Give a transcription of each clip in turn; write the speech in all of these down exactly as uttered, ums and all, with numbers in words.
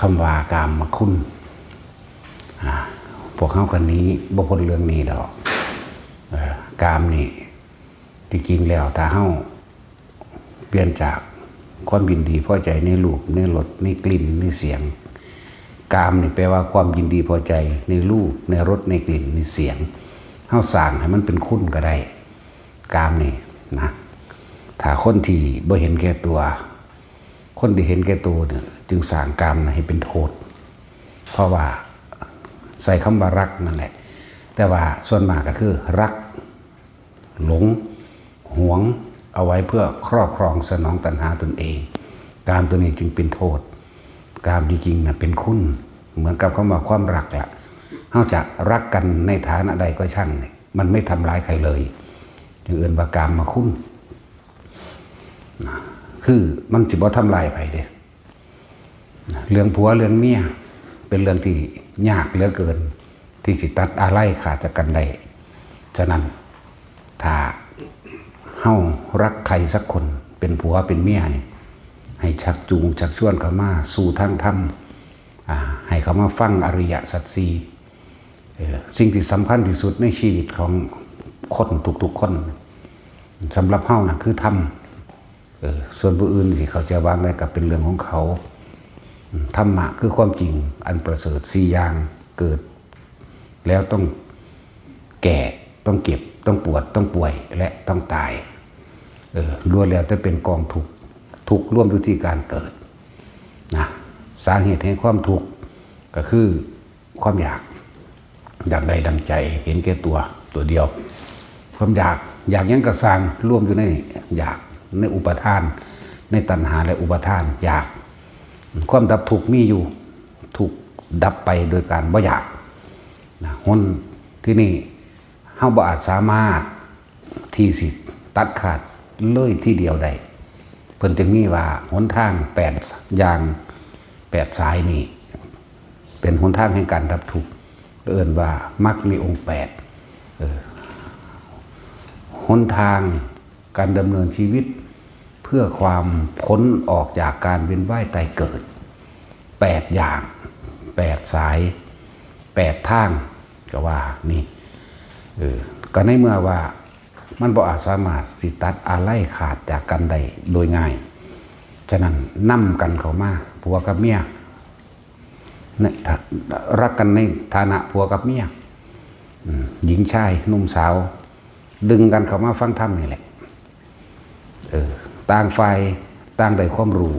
คำว่ากามคุณ อ่า พวกเฮากันนี้บ่พ้นเรื่องนี้ดอก เอ่อ กามนี่ ที่จริงแล้วถ้าเฮาเปลี่ยนจากความยินดีพอใจในรูป ในรส ในกลิ่น ในเสียง กามนี่แปลว่าความยินดีพอใจในรูป ในรส ในกลิ่น ในเสียง เฮาสร้างให้มันเป็นคุณก็ได้ กามนี่นะ ถ้าคนที่บ่เห็นแก่ตัว คนที่เห็นแก่ตัวเนี่ยจึงสร้างกามให้เป็นโทษ เพราะว่าใส่คำว่ารักนั่นแหละ แต่ว่าส่วนมากก็คือรัก หลง หวง เอาไว้เพื่อครอบครองสนองตัณหาตนเอง กามตัวนี้จึงเป็นโทษ กามจริงๆนะเป็นคุณ เหมือนกับคำว่าความรักแหละ เฮาจะรักกันในฐานะใดก็ช่างเนี่ย มันไม่ทำร้ายใครเลย จึงเอิ้นว่ากามคุณ คือมันสิบ่ทำลายไผเด้ เรื่องผัวเรื่องเมีย เป็นเรื่องที่ยากเหลือเกิน ที่สิตัดอาลัยขาดจากกันได้ ฉะนั้น ถ้าเฮารักใครสักคน เป็นผัวเป็นเมียนี่ ให้ชักจูงชักชวนเขามาสู่ทางธรรม อ่า ให้เขามาฟังอริยสัจสี่ เออ สิ่งที่สำคัญที่สุดในชีวิตของคนทุกๆคน สำหรับเฮานะคือธรรม เออ ส่วนผู้อื่นสิเขาจะวางได้ก็เป็นเรื่องของเขา อืม ธรรมะคือความจริงอันประเสริฐสี่อย่าง เกิดแล้วต้องแก่ ต้องเจ็บ ต้องปวด ต้องป่วย และต้องตาย เออ ล้วนแล้วแต่เป็นกองทุกข์ ทุกข์รวมอยู่ที่การเกิด นะ สาเหตุแห่งความทุกข์ก็คือความอยาก อยากได้ดังใจ เห็นแก่ตัว ตัวเดียว ความอยาก อยากหยังก็ซ่าง รวมอยู่ในอยาก ในอุปาทาน ในตัณหาและอุปาทาน อยาก ความดับทุกข์มีอยู่ ทุกข์ดับไปโดยการบ่อยาก นะ หนที่นี่ เฮาบ่อาจสามารถที่สิตัดขาดเลยทีเดียวได้ เพิ่นจึงมีว่าหนทางแปดอย่าง แปดสายนี่ เป็นหนทางแห่งการดับทุกข์ เอิ้นว่ามรรคมีองค์แปด เออ หนทางการดำเนินชีวิต เพื่อความพ้นออกจากการเวียนว่ายตายเกิด แปดอย่าง แปดสาย แปดทาง ก็ว่านี่ เออ ก็ในเมื่อว่ามันบ่อาจสามารถสิตัดอาลัยขาดจากกันได้โดยง่าย ฉะนั้นนำกันเข้ามา ผัวกับเมีย เนี่ย ถ้ารักกันในฐานะผัวกับเมีย อืม หญิงชายหนุ่มสาว ดึงกันเข้ามาฟังธรรมนี่แหละ เออ ต่างฝ่ายต่างได้ความรู้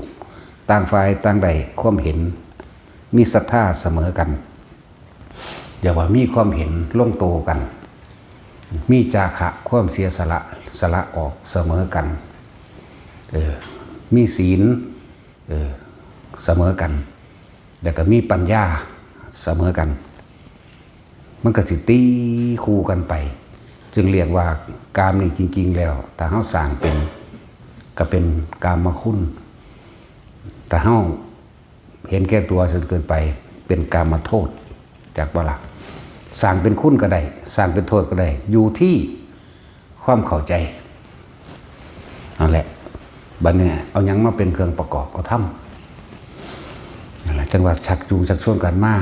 ต่างฝ่ายต่างได้ความเห็น มีศรัทธาเสมอกัน อย่าว่ามีความเห็นลงโตกัน มีจาคะความเสียสละ สละออกเสมอกัน เออ มีศีล เออ เสมอกัน แล้วก็มีปัญญาเสมอกัน มันก็สิตีคู่กันไป จึงเรียกว่ากามนี่จริงๆแล้ว ถ้าเฮาสร้างเป็น ก็เป็นกามคุณ ถ้าเฮาเห็นแก่ตัวจนเกินไป เป็นกามโทษ จักบ่ล่ะ สร้างเป็นคุณก็ได้ สร้างเป็นโทษก็ได้ อยู่ที่ความเข้าใจ นั่นแหละ บัดนี้เอาหยังมาเป็นเครื่องประกอบ เอาธรรม นั่นแหละ จังว่าชักจูงชักชวนกันมา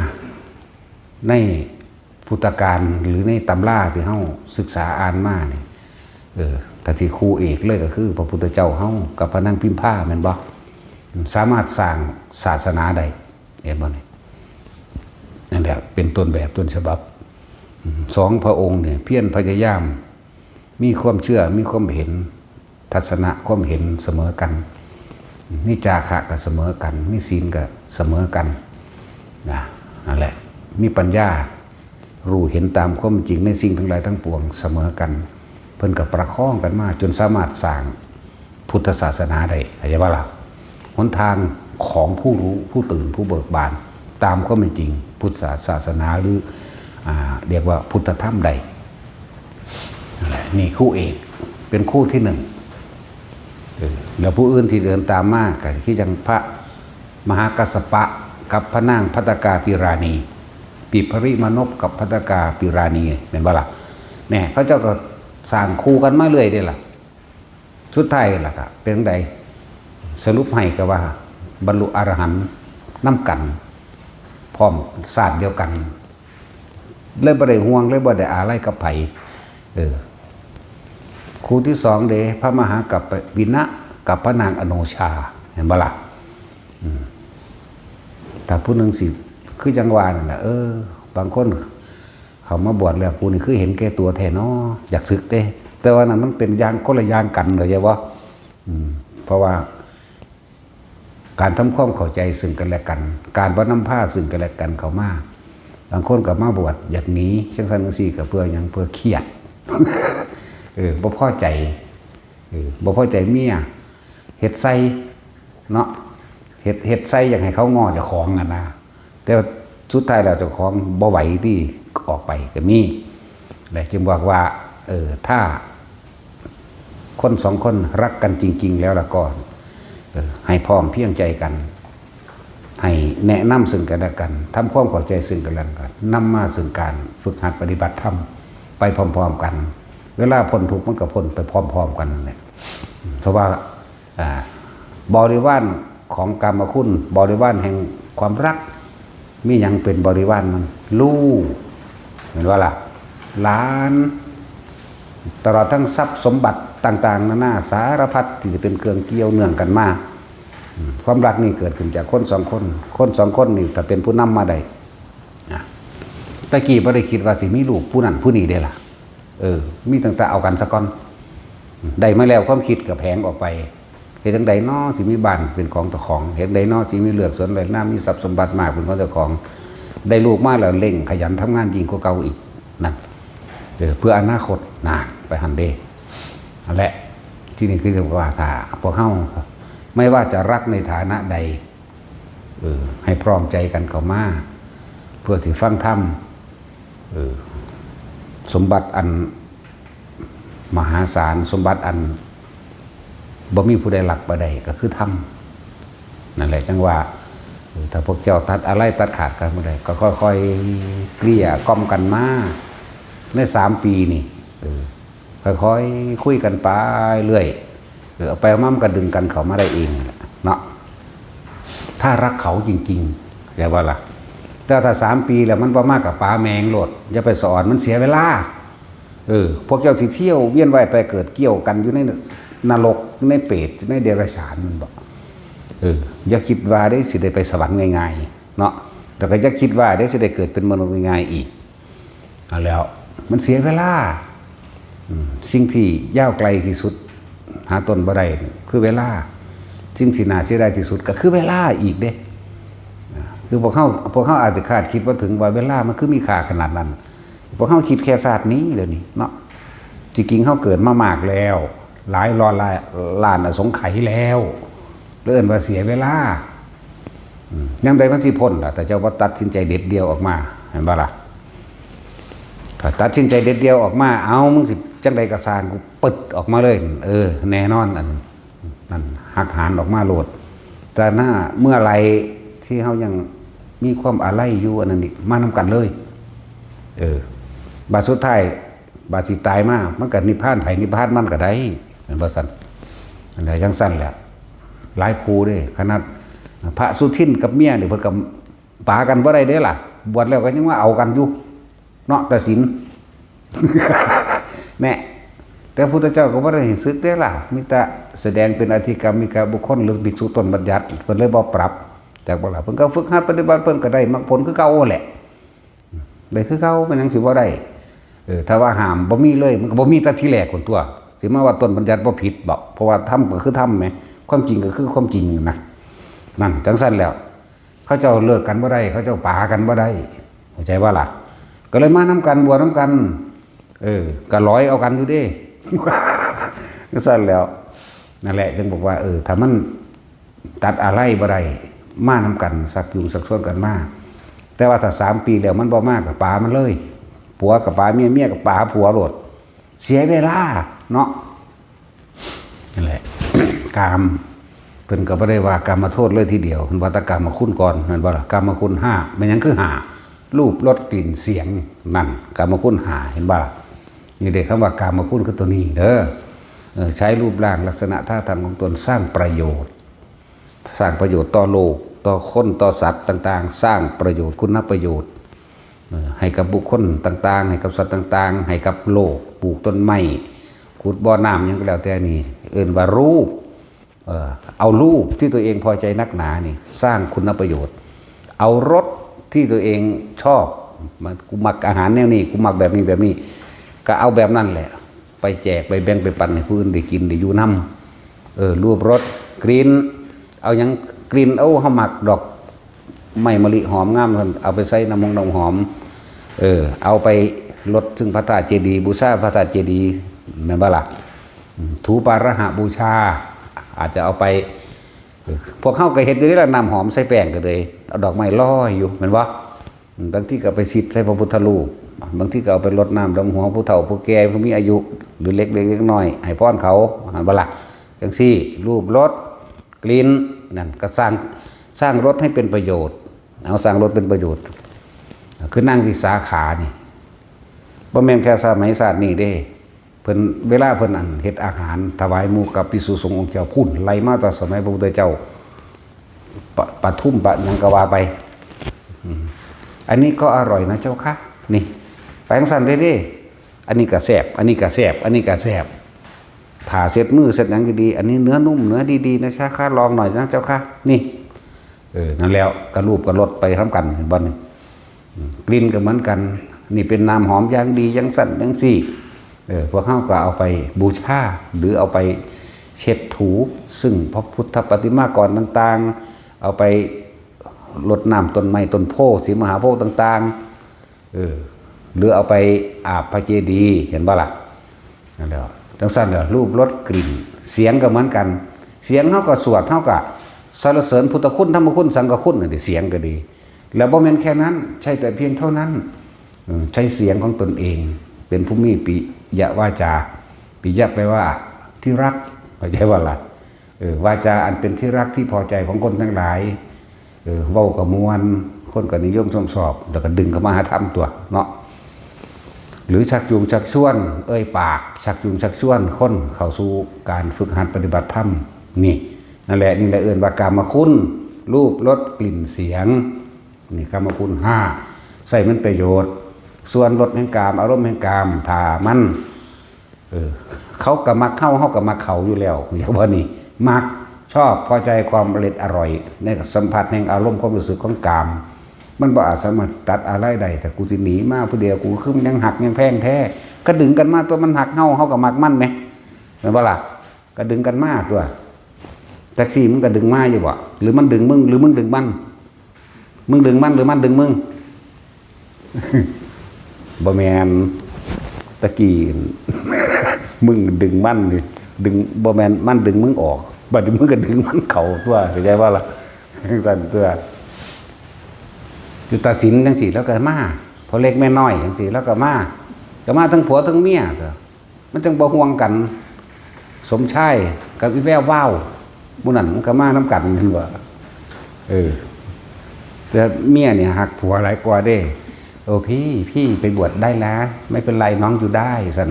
ในพุทธกาลหรือในตำราที่เฮาศึกษาอ่านมานี่ เออ ถ้าสิคู่เอกเลยก็คือพระพุทธเจ้าเฮากับพระนางพิมพา แม่นบ่ สามารถสร้างศาสนาได้ เห็นบ่นี่ นั่นแหละ เป็นต้นแบบต้นฉบับ อืม สองพระองค์เนี่ยเพียรพยายาม มีความเชื่อ มีความเห็น ทัศนะความเห็นเสมอกัน มีจาคะก็เสมอกัน มีศีลก็เสมอกัน นะ นั่นแหละ มีปัญญา รู้เห็นตามความจริงในสิ่งทั้งหลายทั้งปวงเสมอกัน เพิ่นก็ประคองกันมาจนสามารถสร้างพุทธศาสนาได้ เข้าใจบ่ล่ะ หนทางของผู้รู้ ผู้ตื่น ผู้เบิกบาน ตามความเป็นจริง พุทธศาสนา หรือ อ่า เรียกว่าพุทธธรรมได้ นั่นแหละ นี่คู่เอก เป็นคู่ที่หนึ่ง เออ แล้วผู้อื่นที่เดินตามมาก็คือจังพระมหากัสสปะกับพระนางภัตตกาปิราณี ปิภริมานพกับภัตตกาปิราณี แม่นบ่ล่ะ แน่ เขาเจ้าก็สร้างคู่กันมาเรื่อยเด้ล่ะ สุดท้ายล่ะก็เป็นจั่งใด สรุปให้ก็ว่าบรรลุอรหันต์ นำกัน พร้อมชาติเดียวกัน เลยบ่ได้ห่วง เลยบ่ได้อาลัยกับไผ เออ คู่ที่สองเด้ พระมหากัปปินะกับพระนางอโนชา เห็นบ่ล่ะ อืม ถ้าผู้หนึ่งสิ คือจังหวะนั่นแหละ เออ บางคนเขามาบวชแล้ว ผู้นี่คือเห็นแก่ตัวแท้เนาะ อยากสึกเด้ แต่ว่านั้นมันเป็นอย่างคนละอย่างกัน เข้าใจบ่ อืม เพราะว่า การทำความเข้าใจซึ่งกันและกัน การบ่นำพาซึ่งกันและกันเข้ามา บางคนก็มาบวชอยากหนี จังซั่นจังซี่ ก็เพื่อหยัง เพื่อเครียด เออ บ่พอใจ เออ บ่พอใจเมีย เฮ็ดใส่ เนาะ เฮ็ด เฮ็ดใส่อยากให้เขาง้อเจ้าของนั่นนะ แต่ว่าสุดท้ายแล้วเจ้าของบ่ไหวที่ออกไปก็มี และจึงบอกว่า เออ ถ้า คนสองคนรักกันจริงๆแล้วล่ะก็ เออ ให้พร้อมเพรียงใจกัน ให้แนะนำซึ่งกันและกัน ทำความเข้าใจซึ่งกันและกัน นำมาซึ่งการฝึกหัดปฏิบัติธรรมไปพร้อมๆกัน เวลาพ้นทุกข์มันก็พ้นไปพร้อมๆกันนั่นแหละ เพราะว่า อ่า บริวารของกามคุณ บริวารแห่งความรัก มีหยังเป็นบริวารมัน ลูก เห็นว่าล่ะ หลาน ตลอดทั้งทรัพย์สมบัติต่างๆ นานาสารพัดที่จะเป็นเครื่องเกี่ยวเนื่องกันมา อืม ความรักนี่เกิดขึ้นจากคนสองคน คนสองคนนี่ถ้าเป็นผู้นำมาได้ นะ ตะกี้บ่ได้คิดว่าสิมีลูกผู้นั้นผู้นี้เด้ล่ะ เออ มีตั้งแต่เอากันซะก่อน ได้มาแล้วความคิดก็แผงออกไป เฮ็ดจั่งใดน้อสิมีบ้านเป็นของเจ้าของ เฮ็ดจั่งใดน้อสิมีเรือนสวนไร่นา มีทรัพย์สมบัติมากเป็นของเจ้าของ ได้ลูกมาแล้วเร่งขยันทำงานยิ่งกว่าเก่าอีก นั่น เออ เพื่ออนาคต นะ ไปหั่นเด้ นั่นแหละ ที่นี่คือว่าถ้าพวกเฮา ไม่ว่าจะรักในฐานะใด เออ ให้พร้อมใจกันเข้ามา เพื่อสิฟังธรรม เออ สมบัติอันมหาศาล สมบัติอันบ่มีผู้ใดลักไปได้ก็คือธรรม นั่นแหละจังว่า เออ ถ้าพวกเจ้าตัดอะไรตัดขาดกันบ่ได้ ก็ค่อยๆเกลี้ยกล่อมกันมา ในสามปีนี่ เออ ค่อยๆคุยกันไปเรื่อย เออ เอาไปเอามามันก็ดึงกันเข้ามาได้เองแหละเนาะ ถ้ารักเขาจริงๆ เข้าใจบ่ล่ะ แต่ถ้าสามปีแล้วมันบ่มาก็ป๋าแม่งโลด อย่าไปสอนมันเสียเวลา เออ พวกเจ้าสิเที่ยวเวียนว่ายตายเกิดเกี่ยวกันอยู่ในนรก ในเปรต ในเดรัจฉาน มันบอก เออ อย่าคิดว่าได้สิได้ไปสวรรค์ง่ายๆ เนาะ แล้วก็อย่าคิดว่าได้สิได้เกิดเป็นมนุษย์ง่ายๆอีก เอาแล้ว มันเสียเวลา อืม สิ่งที่ยาวไกลที่สุด หาต้นบ่ได้ คือเวลา สิ่งที่น่าเสียดายที่สุดก็คือเวลาอีกเด้ อ่า คือพวกเฮา พวกเฮาอาจจะคาดคิดบ่ถึงว่าเวลามันคือมีค่าขนาดนั้น พวกเฮาคิดแค่ชาตินี้เดี๋ยวนี้เนาะ จริงๆเฮาเกิดมามากแล้ว หลายร้อยล้านอสงไขยแล้ว เอิ้นว่าเสียเวลา อืม ยามใดมันสิพ้นล่ะ ถ้าเจ้าบ่ตัดสินใจเด็ดเดี่ยวออกมา เห็นบ่ล่ะ ถ้าตัดสินใจเด็ดเดี่ยวออกมา เอา มึงสิจั่งใดก็ซ่าง กูปึดออกมาเลย เออ แน่นอน อันนั้นหักหานออกมาโลด แต่ถ้าเมื่อไหร่ที่เฮายังมีความอาลัยอยู่ อันนั้นนี่มานำกันเลย เออ บาดสุดท้าย บาดสิตายมา มันก็นิพพานไผนิพพานมันก็ได้ แม่นบ่ซั่น อันใดจั่งซั่นแหละ หลายคู่เด้ ขนาดพระสุทินกับเมียนี่เพิ่นก็ป๋ากันบ่ได้เด้ล่ะ บวชแล้วก็ยังมาเอากันอยู่ เนาะ แต่ศีล แน่ แต่พุทธเจ้าก็บ่ได้ให้สึกเด้ล่ะ มีแต่แสดงเป็นอธิกรรมิกบุคคล หรือภิกษุต้นบัญญัติ เพิ่นเลยบ่ปรับ จักบ่ล่ะ เพิ่นก็ฝึกหัดปฏิบัติ เพิ่นก็ได้มรรคผลคือเก่าแหละ ได้คือเก่า มันหยังสิบ่ได้ เออ ถ้าว่าห้ามบ่มีเลย มันก็บ่มีแต่ทีแรกพุ้นตั่ว สิมาว่าต้นบัญญัติบ่ผิดบ่ เพราะว่าธรรมก็คือธรรมแหม ความจริงก็คือความจริงนะ นั่น จั่งซั่นแล้ว เขาเจ้าเลิกกันบ่ได้ เขาเจ้าป๋ากันบ่ได้ เข้าใจบ่ล่ะ ก็เลยมานำกัน บวชนำกัน เออ ก็หลอยเอากันอยู่เด้ จั่งซั่นแล้ว นั่นแหละ จึงบอกว่า เออ ถ้ามันตัดอาลัยบ่ได้ มานำกัน ชักจูงชักชวนกันมา แต่ว่าถ้าสามปีแล้วมันบ่มา ก็ป๋ามันเลย ผัวก็ป๋าเมีย เมียก็ป๋าผัวโลด เสียเวลาเนาะ นั่นแหละ กาม เพิ่นก็บ่ได้ว่ากามโทษเลยทีเดียว เพิ่นว่าแต่กามคุณก่อน แม่นบ่ล่ะ กามคุณห้า แม่นหยังคือห้า รูป รส กลิ่น เสียง นั่น กามคุณห้า เห็นบ่ล่ะ นี่เด้ คำว่ากามคุณคือตัวนี้เด้อ เออ ใช้รูปร่างลักษณะท่าทางของตนสร้างประโยชน์ สร้างประโยชน์ต่อโลก ต่อคนต่อสัตว์ต่างๆ สร้างประโยชน์คุณประโยชน์ เอ่อ ให้กับบุคคลต่างๆ ให้กับสัตว์ต่างๆ ให้กับโลก ปลูกต้นไม้ ขุดบ่อน้ำ หยังก็แล้วแต่นี่ เอิ้นว่ารูป เอ่อ เอารูปที่ตัวเองพอใจนักหนานี่ สร้างคุณประโยชน์ เอารสที่ตัวเองชอบ มัน กูมักอาหารแนวนี้ กูมักแบบนี้แบบนี้ ก็เอาแบบนั้นแหละ ไปแจกไปแบ่งไปปันให้ผู้อื่นได้กินได้อยู่นำ เออ รูปรสกลิ่น เอาหยังกลิ่น เอา เฮามักดอกไม้มะลิหอมงาม เอาไปใส่น้ำหอม น้ำหอม เออ เอาไปรดซึ่งพระธาตุเจดีย์ บูชาพระธาตุเจดีย์ แม่นบ่ล่ะ อืม ถูปาระหะบูชา อาจจะเอาไป เออ พวกเฮาก็เฮ็ดอยู่เด้ล่ะ น้ำหอมใส่แป้งก็เลย เอาดอกไม้ลอยอยู่ แม่นบ่ อืม บางทีก็เอาไปซิดใส่พระพุทธรูป บางทีก็เอาไปรดน้ำดำหัวผู้เฒ่าผู้แก่ผู้มีอายุ หรือเล็กๆ น้อยๆ ให้พรเขา หั้นบ่ล่ะ จั่งซี้ รูปรสกลิ่น นั่นก็สร้าง สร้างรสให้เป็นประโยชน์ เอา สร้างรสเป็นประโยชน์ คือนางวิสาขานี่ บ่แม่นแค่สมัยชาตินี้เด้ เพิ่น เวลาเพิ่นอันเฮ็ดอาหารถวายหมู่กับภิกษุสงฆ์องค์เจ้า พุ้น ไล่มาตั้งสมัยพระพุทธเจ้า ปะ ปทุม ปะหยังก็ว่าไป อืม อันนี้ก็อร่อยนะเจ้าคะ นี่ ไปจั่งซั้นเด้เด้ อันนี้ก็แซ่บ อันนี้ก็แซ่บ อันนี้ก็แซ่บ ผ้าเช็ดมือเช็ดหยังก็ดี อันนี้เนื้อนุ่ม เนื้อดีๆ นะเจ้าคะ ลองหน่อยนะเจ้าคะ นี่ เออ นั่นแล้ว ก็รูปก็รสไปนำกัน เห็นบ่นี่ อืม กลิ่นก็เหมือนกัน นี่เป็นน้ำหอมอย่างดี อย่างซั้น อย่างซี้ เออ พวกเฮาก็เอาไปบูชา หรือเอาไปเช็ดถู ซึ่งพระพุทธปฏิมากรต่างๆ เอาไปรดน้ำต้นไม้ต้นโพธิ์ ศรีมหาโพธิ์ต่างๆ เออ หรือเอาไปอาบพระเจดีย์ เห็นบ่ล่ะ นั่นแหละ จั่งซั้นแหละ รูปรสกลิ่น เสียงก็เหมือนกัน เสียงเฮาก็สวด เฮาก็สรรเสริญพุทธคุณ ธรรมคุณ สังฆคุณ นั่นเด้ เสียงก็ดี แล้วบ่แม่นแค่นั้น ใช่แต่เพียงเท่านั้น เออ ใช้เสียงของตนเอง เป็นผู้มีปิยวาจา ปิยะแปลว่าที่รัก เข้าใจบ่ล่ะ เออ วาจาอันเป็นที่รักที่พอใจของคนทั้งหลาย เออ เว้าก็ม่วน คนก็นิยมชมชอบ แล้วก็ดึงเข้ามาหาธรรมตั๊วเนาะ หรือชักจูงชักชวน เอ่ยปาก ชักจูงชักชวนคนเข้าสู่การฝึกหัดปฏิบัติธรรม นี่ นั่นแหละ นี่แหละเอิ้นว่ากามคุณ รูป รส กลิ่น เสียง นี่กามคุณห้า ใช้มันประโยชน์ ส่วนรสแห่งกาม อารมณ์แห่งกาม ถ้ามัน เออ เขาก็มักเฮา เฮาก็มักเขาอยู่แล้ว อย่างว่านี่ มัก ชอบ พอใจ ความอร่อย ในสัมผัสแห่งอารมณ์ความรู้สึกของกาม มันบ่อาจสามารถตัดอะไรได้ แต่กูสิหนีมาผู้เดียว กูคือมันยังฮักยังแพงแท้ ก็ดึงกันมาตั๊ว มันฮักเฮา เฮาก็มักมันแหม แม่นบ่ล่ะ ก็ดึงกันมาตั๊ว แท็กซี่มันก็ดึงมาอยู่บ่ หรือมันดึงมึง หรือมึงดึงมัน มึงดึงมัน หรือมันดึงมึง บ่แม่น ตะกี้ มึงดึงมันนี่ ดึง บ่แม่น มันดึงมึงออก บัดนี้มึงก็ดึงมันเข้าตั๊ว เข้าใจบ่ล่ะ จั่งซั้นตั๊ว อยู่ตาสินจั่งซี้ ลาวก็มา พ่อเล็กแม่น้อยจั่งซี้ ลาวก็มา ก็มาทั้งผัวทั้งเมียตั๊ว มันจั่งบ่ห่วงกัน สมชายกับอีแวววาว หมู่นั้นมันก็มานำกัน เห็นบ่ เออ แต่เมียเนี่ยฮักผัวหลายกว่าเด้ โอ้พี่ พี่ไปบวชได้นะ ไม่เป็นไร น้องอยู่ได้ ซั่น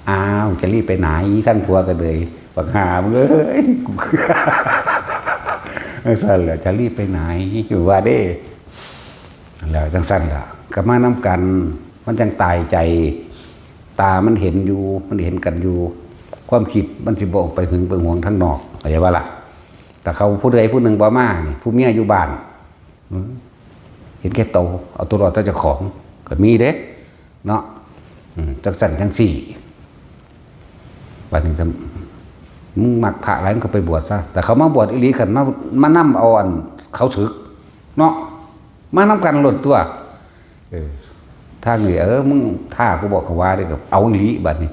อ้าว จะรีบไปไหน ทั้งผัวก็เลย บักห่ามึงเอ้ย กู เออ ซั่นแหละ จะรีบไปไหน อยู่ว่าเด้ แล้วจั่งซั้นล่ะ ก็มานำกัน มันจั่งตายใจ ตามันเห็นอยู่ มันเห็นกันอยู่ ความคิดมันสิบ่ออกไปหึงไปหวงทางนอก เข้าใจบ่ล่ะ แต่เขาผู้ใดผู้หนึ่งบ่มานี่ ผู้เมียอยู่บ้าน อืม เห็นแก่โต เอาตัวรอดแต่เจ้าของ ก็มีเด้ เนาะ อืม จั่งซั้นจั่งซี้ บัดนี้จะ มึงมักพระหลาย มึงก็ไปบวชซะ แต่เขามาบวชอีหลี คันมา มานำเอาอันเขาสึก เนาะ มานำกันโลดตั๊ว เออ ทางนี้ เออ มึงท้ากูบ่ เขาว่าเด้ ก็เอาอีหลีบัดนี้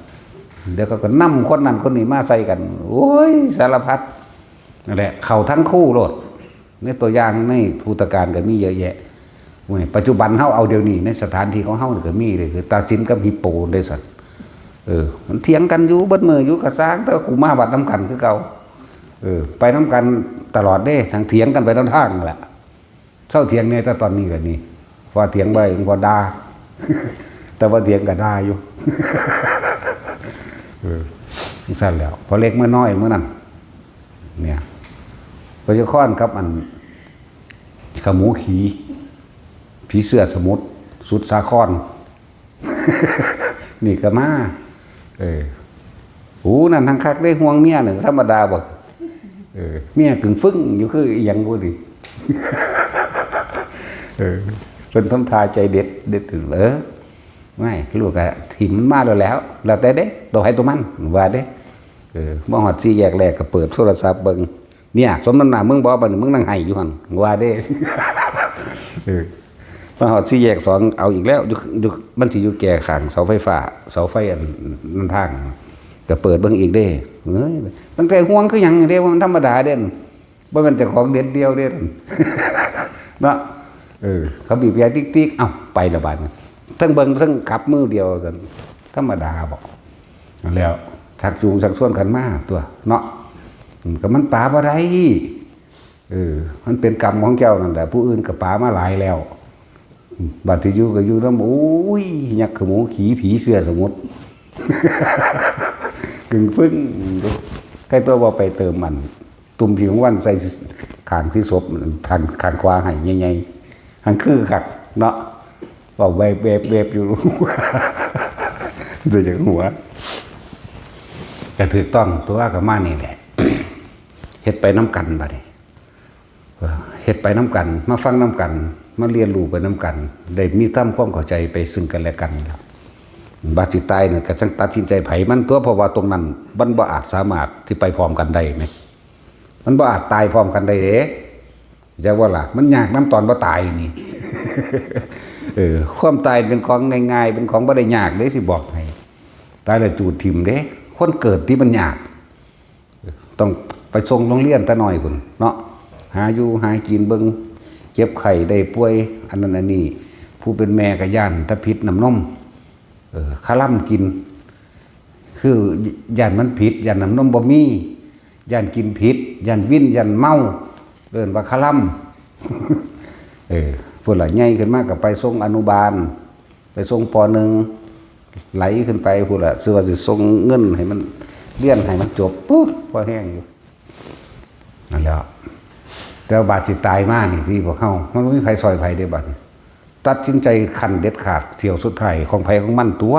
เดี๋ยวเขาก็นำคนนั้นคนนี้มาใส่กัน โอ้ย สารพัด นั่นแหละ เข้าทั้งคู่โลด ในตัวอย่างในพุทธกาลก็มีเยอะแยะ โอ้ย ปัจจุบันเฮาเอาเดี๋ยวนี้ ในสถานที่ของเฮานี่ก็มีเลย คือตาสินกับฮิปโปเด้ซั่น เออ มันเถียงกันอยู่เบิดมื้ออยู่ ก็ซ่าง แต่ว่ากูมาวัดนำกันคือเก่า เออ ไปนำกันตลอดเด้ ทั้งเถียงกันไปนำทางนั่นแหละ เซาเถียงแหน่ แต่ตอนนี้ล่ะนี่ ว่าเถียงบ่ได้ มันก็ด่า แต่ว่าเถียงก็ด่าอยู่ เออ จั่งซั้นแล้ว พ่อเล็กเมียน้อยมื้อนั้น เนี่ย พระเจ้าข้อนกับอัน สมูขี ผีเสื้อสมุทร สุดสาคร นี่ก็มา เออ หูนั่นทางคักได้ห่วงเมียเนี่ยธรรมดาบ่ เออ เมียกึ่งฟึ่งอยู่คืออีหยังบ่ดี เออ เป็นทำทาใจเด็ด เด็ดถึง เออ ไม่ ลูกอะถิ่มมันมาแล้วแหล้ว แล้วแต่เด้ ตัวใครตัวมัน ว่าเด้ เออ มาฮอดสี่แยกแรกก็เปิดโทรศัพท์เบิ่ง เนี่ย สมน้ำหน้ามึงบ่ บัดนี้มึงนั่งไห้อยู่หั่น ว่าเด้ เออ มาฮอดสี่แยกสอง เอาอีกแล้ว อยู่ อยู่ มันสิอยู่แก่ข้างเสาไฟฟ้า เสาไฟอันนั้นทาง ก็เปิดเบิ่งอีกเด้ เอ้ย ตั้งแต่ห่วงคือหยังเด้ ว่ามันธรรมดาเด้ บ่แม่นแต่ของเด็ดเดียวเด้ เนาะ เออ เขาบีบแตรติ๊กๆ เอ้า ไปละบาดนี้ ทั้งเบิ่งทั้งขับมือเดียวซั่น ธรรมดาบ่ แล้ว ชักจูงชักชวนกันมาตัว เนาะ อืม ก็มันป๋าบ่ได้ เออ มันเป็นกรรมของเจ้านั่นแหละ ผู้อื่นก็ป๋ามาหลายแล้ว อืม บัดที่อยู่ก็อยู่นำ โอ้ย ยักษ์ขโมยขี่ผีเสื้อสมุทร กึ่งฟึ่ง ใกล้ตัวบ่ไปเติมมัน ตุ่มผีของวันใส่ข้างที่ศพ ข้าง ข้างขวาให้ใหญ่ๆ หั้นคือคักเนาะ เว้าแวบๆๆ อยู่ แต่จังหัว ก็ถูกต้องตัว ก็มานี่แหละ เฮ็ดไปนำกันบัดนี้ เฮ็ดไปนำกัน มาฟังนำกัน มาเรียนรู้ไปนำกัน ได้มีทำความเข้าใจไปซึ่งกันและกัน บัดสิตายเนี่ยก็จั่งตัดสินใจไผมันตัว เพราะว่าตรงนั้นมันบ่อาจสามารถที่ไปพร้อมกันได้แหม มันบ่อาจตายพร้อมกันได้เด้ จักว่าล่ะ มันยากนำตอนบ่ตายนี่ เออ ความตายเป็นของง่ายๆ เป็นของบ่ได้ยากเด้ สิบอกให้ ตายแล้วจูดถิ่มเด้ คนเกิดที่มันยาก ต้องไปส่งโรงเรียนแต่น้อยพุ้นเนาะ หาอยู่หากินเบิ่ง เจ็บไข้ได้ป่วย อันนั้นอันนี้ ผู้เป็นแม่ก็ย้านแต่ผิดน้ำนม เออ คาร่ำกิน คือย้านมันผิด ย้านน้ำนมบ่มี ย้านกินผิด ย้านวิน ย้านเมา เอิ้นว่าคาร่ำ เออ พุ้นล่ะ ใหญ่ขึ้นมาก็ไปส่งอนุบาล ไปส่ง ป.หนึ่ง ไหลขึ้นไปพุ้นล่ะ ซื่อว่าสิส่งเงินให้มันเรียนให้มันจบ ปุ๊บ พอแฮงอยู่ นั่นแหละ แต่ว่าบาดสิตายมานี่ ที่พวกเฮา มันบ่มีไผซ่อยไผเด้บัดนี้ ตัดสินใจขั้นเด็ดขาด เที่ยวสุดท้ายของไผของมันตัว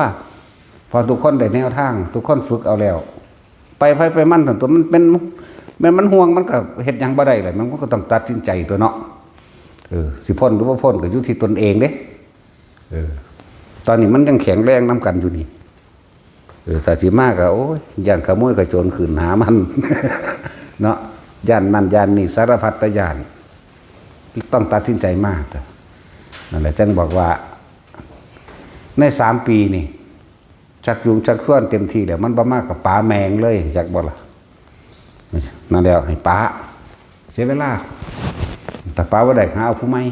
เพราะทุกคนได้แนวทาง ทุกคนฝึกเอาแล้ว ไปไผไปมัน ถ้าตัวมันเป็น แม่นมันห่วง มันก็เฮ็ดหยังบ่ได้เลย มันก็ต้องตัดสินใจตัวเนาะ เออ สิพ้นหรือบ่พ้นก็อยู่ที่ตนเองเด้ เออ ตอนนี้มันยังแข็งแรงนำกันอยู่นี่ เออ ถ้าสิมาก็ โอ้ย ย้านขโมยขโจรขึ้นหามัน เนาะ ย้านนั่นย้านนี่ สารพัดตะย้าน ต้องตัดสินใจมา นั่นแหละ จั่งบอกว่า ในสามปีนี่ ชักจูงชักชวนเต็มที่แล้ว มันบ่มาก็ป๋าแม่งเลย จักบ่ล่ะ นั่นแล้ว ให้ป๋า เสียเวลา ถ้าป๋าบ่ได้ หาเอาผู้ใหม่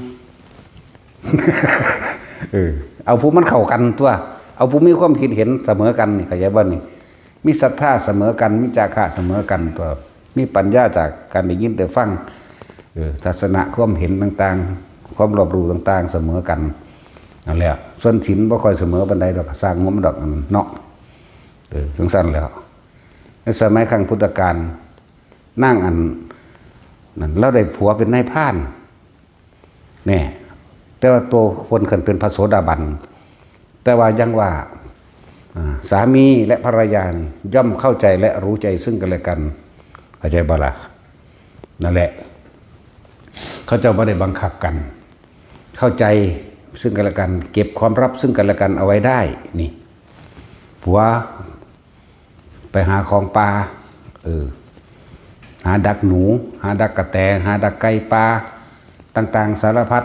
เออ เอาผู้มันเข้ากันตัว เอาผู้มีความคิดเห็นเสมอกันนี่ เข้าใจบ่นี่ มีศรัทธาเสมอกัน มีจาคะเสมอกันตัว มีปัญญาจากการได้ยินได้ฟัง เออ ทัศนะความเห็นต่างๆ ความรอบรู้ต่างๆ เสมอกัน นั่นแหละ ส่วนศีลบ่ค่อยเสมอปานใดดอก สร้างหัวมันดอก เนาะ เออ จั่งซั้นแหล้ว ในสมัยครั้งพุทธกาล นางอันนั้น ลาวได้ผัวเป็นนายพราน แน่ แต่ว่าตัวเพิ่นขึ้นเป็นพระโสดาบัน แต่ว่ายังว่า อ่า สามีและภรรยานี่ย่อมเข้าใจและรู้ใจซึ่งกันและกัน เข้าใจบ่ล่ะ นั่นแหละ เขาเจ้าบ่ได้บังคับกัน เข้าใจซึ่งกันและกัน เก็บความลับซึ่งกันและกันเอาไว้ได้ นี่ ผัว ไปหาของป่า เออ หาดักหนู หาดักกะแต หาดักไก่ป่า ต่างๆ สารพัด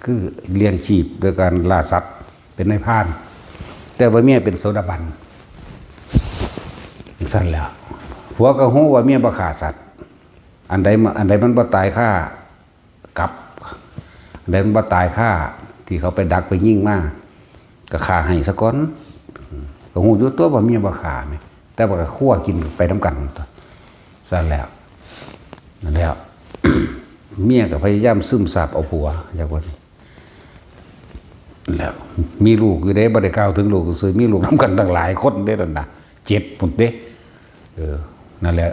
คือเลี้ยงชีพโดยการล่าสัตว์ เป็นนายพราน แต่ว่าเมียเป็นโสดาบัน จั่งซั้นแหล้ว ผัวก็ฮู้ว่าเมียบ่ฆ่าสัตว์ อันใดมา อันใดมันบ่ตายคา กับ อันใดมันบ่ตายคา ที่เขาไปดักไปยิงมา ก็ฆ่าให้ซะก่อน ก็ฮู้อยู่ตัวว่าเมียบ่ฆ่าแหม แต่ว่าก็คั่วกินไปนำกัน ซั้นแหล้ว นั่นแหล้ว เมียก็พยายามซึมซาบเอาผัว จักว่านี่ แล้ว มีลูกอยู่เด้ บ่ได้กล่าวถึงลูกซื่อ มีลูกนำกันตั้งหลายคนเด้นั่นน่ะ เจ็ดพุ้นเด้ เออ นั่นแหละ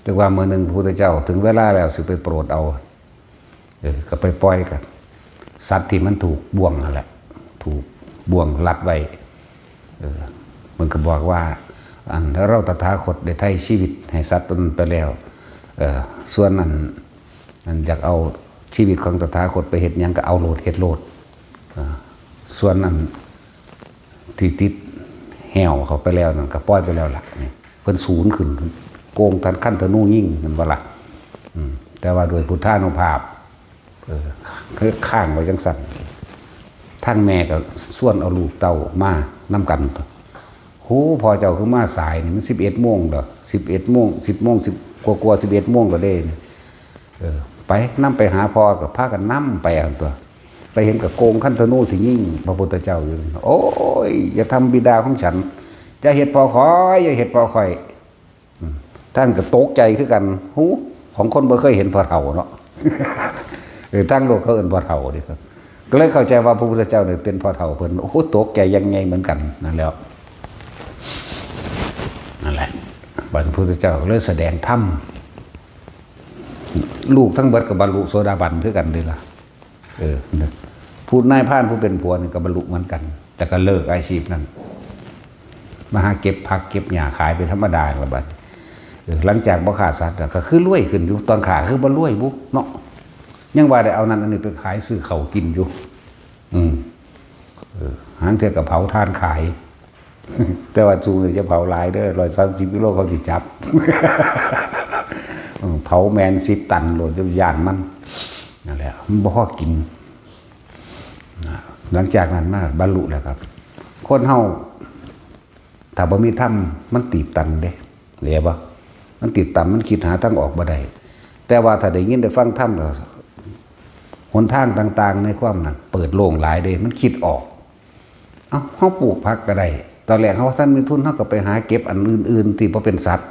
แต่ว่ามื้อหนึ่งพระพุทธเจ้าถึงเวลาแล้วสิไปโปรดเอา เออ ก็ไปปล่อยกับสัตว์ที่มันถูกบ่วงนั่นแหละ ถูกบ่วงรัดไว้ เออ มันก็บอกว่า อันเราตถาคตได้ไถ่ชีวิตให้สัตว์ตัวนั้นไปแล้ว เออ ส่วนอัน อันอยากเอาชีวิตของตถาคตไปเฮ็ดหยังก็เอาโลด เฮ็ดโลด เออ ส่วนอันที่ติดแห้วเขาไปแล้วนั่นก็ปล่อยไปแล้วล่ะ นี่เพิ่นสูนขึ้น โกงทันคันธนูยิง แม่นบ่ล่ะ อืม แต่ว่าโดยพุทธานุภาพ เออ คือค้างไว้จังซั่น ทางแม่ก็ชวนเอาลูกเต้ามานำกัน โห พ่อเจ้าคือมาสายนี่ มันสิบเอ็ดโมงแล้ว สิบเอ็ดโมง สิบโมง สิบกว่าๆ สิบเอ็ดโมงแล้วเด้ เออ ไป นำไปหาพ่อ ก็พากันนำไปหั่นตั๊ว ไปเห็นก็โกงคันธนูสิยิงพระพุทธเจ้าอยู่ โอ้ย อย่าทำบิดาของฉัน อย่าเฮ็ดพ่อข้อย อย่าเฮ็ดพ่อข้อย อืม ท่านก็ตกใจคือกัน หู ของคนบ่เคยเห็นพ่อเฒ่าเนาะ เออ ทางโลกเขาเอิ้นพ่อเฒ่าเด้ครับ ก็เลยเข้าใจว่าพระพุทธเจ้าเนี่ยเป็นพ่อเฒ่าเพิ่น โอ้โห ตกใจอย่างใหญ่เหมือนกัน นั่นแหละ นั่นแหละ บัดพุทธเจ้าก็เลยแสดงธรรม ลูกทั้งเบิดก็บรรลุโสดาบันคือกันเด้ล่ะ เออ ผู้นายพรานผู้เป็นผัวนี่ก็บรรลุเหมือนกัน แต่ก็เลิกอาชีพนั้น มาหาเก็บผักเก็บหญ้าขายเป็นธรรมดาละบัด เออ หลังจากบ่ฆ่าสัตว์แล้วก็คือรวยขึ้นอยู่ ตอนฆ่าคือบ่รวยบุเนาะ ยังว่าได้เอานั่นอันนี้ไปขายซื้อข้าวกินอยู่ อืม เออ หางเทื่อก็เผาถ่านขาย แต่ว่าสูงจะเผาหลายเด้อ ร้อยสามสิบกิโลเขาสิจับ เออ เผาแม่นสิบตันโลด ย้านมัน นั่นแหละ มันบ่พอกิน นะ หลังจากนั้นมาบรรลุแล้วครับ คนเฮา ถ้าบ่มีธรรม มันตีบตันเด้ เข้าใจบ่ มันตีบตัน มันคิดหาทางออกบ่ได้ แต่ว่าถ้าได้ยินได้ฟังธรรมแล้ว หนทางต่างๆ ในความนั้น เปิดโล่งหลายเด้ มันคิดออก เอ้า เฮาปลูกผักก็ได้ ตอนแรกเฮาบ่ทันมีทุน เฮาก็ไปหาเก็บอันอื่นๆ ที่บ่เป็นสัตว์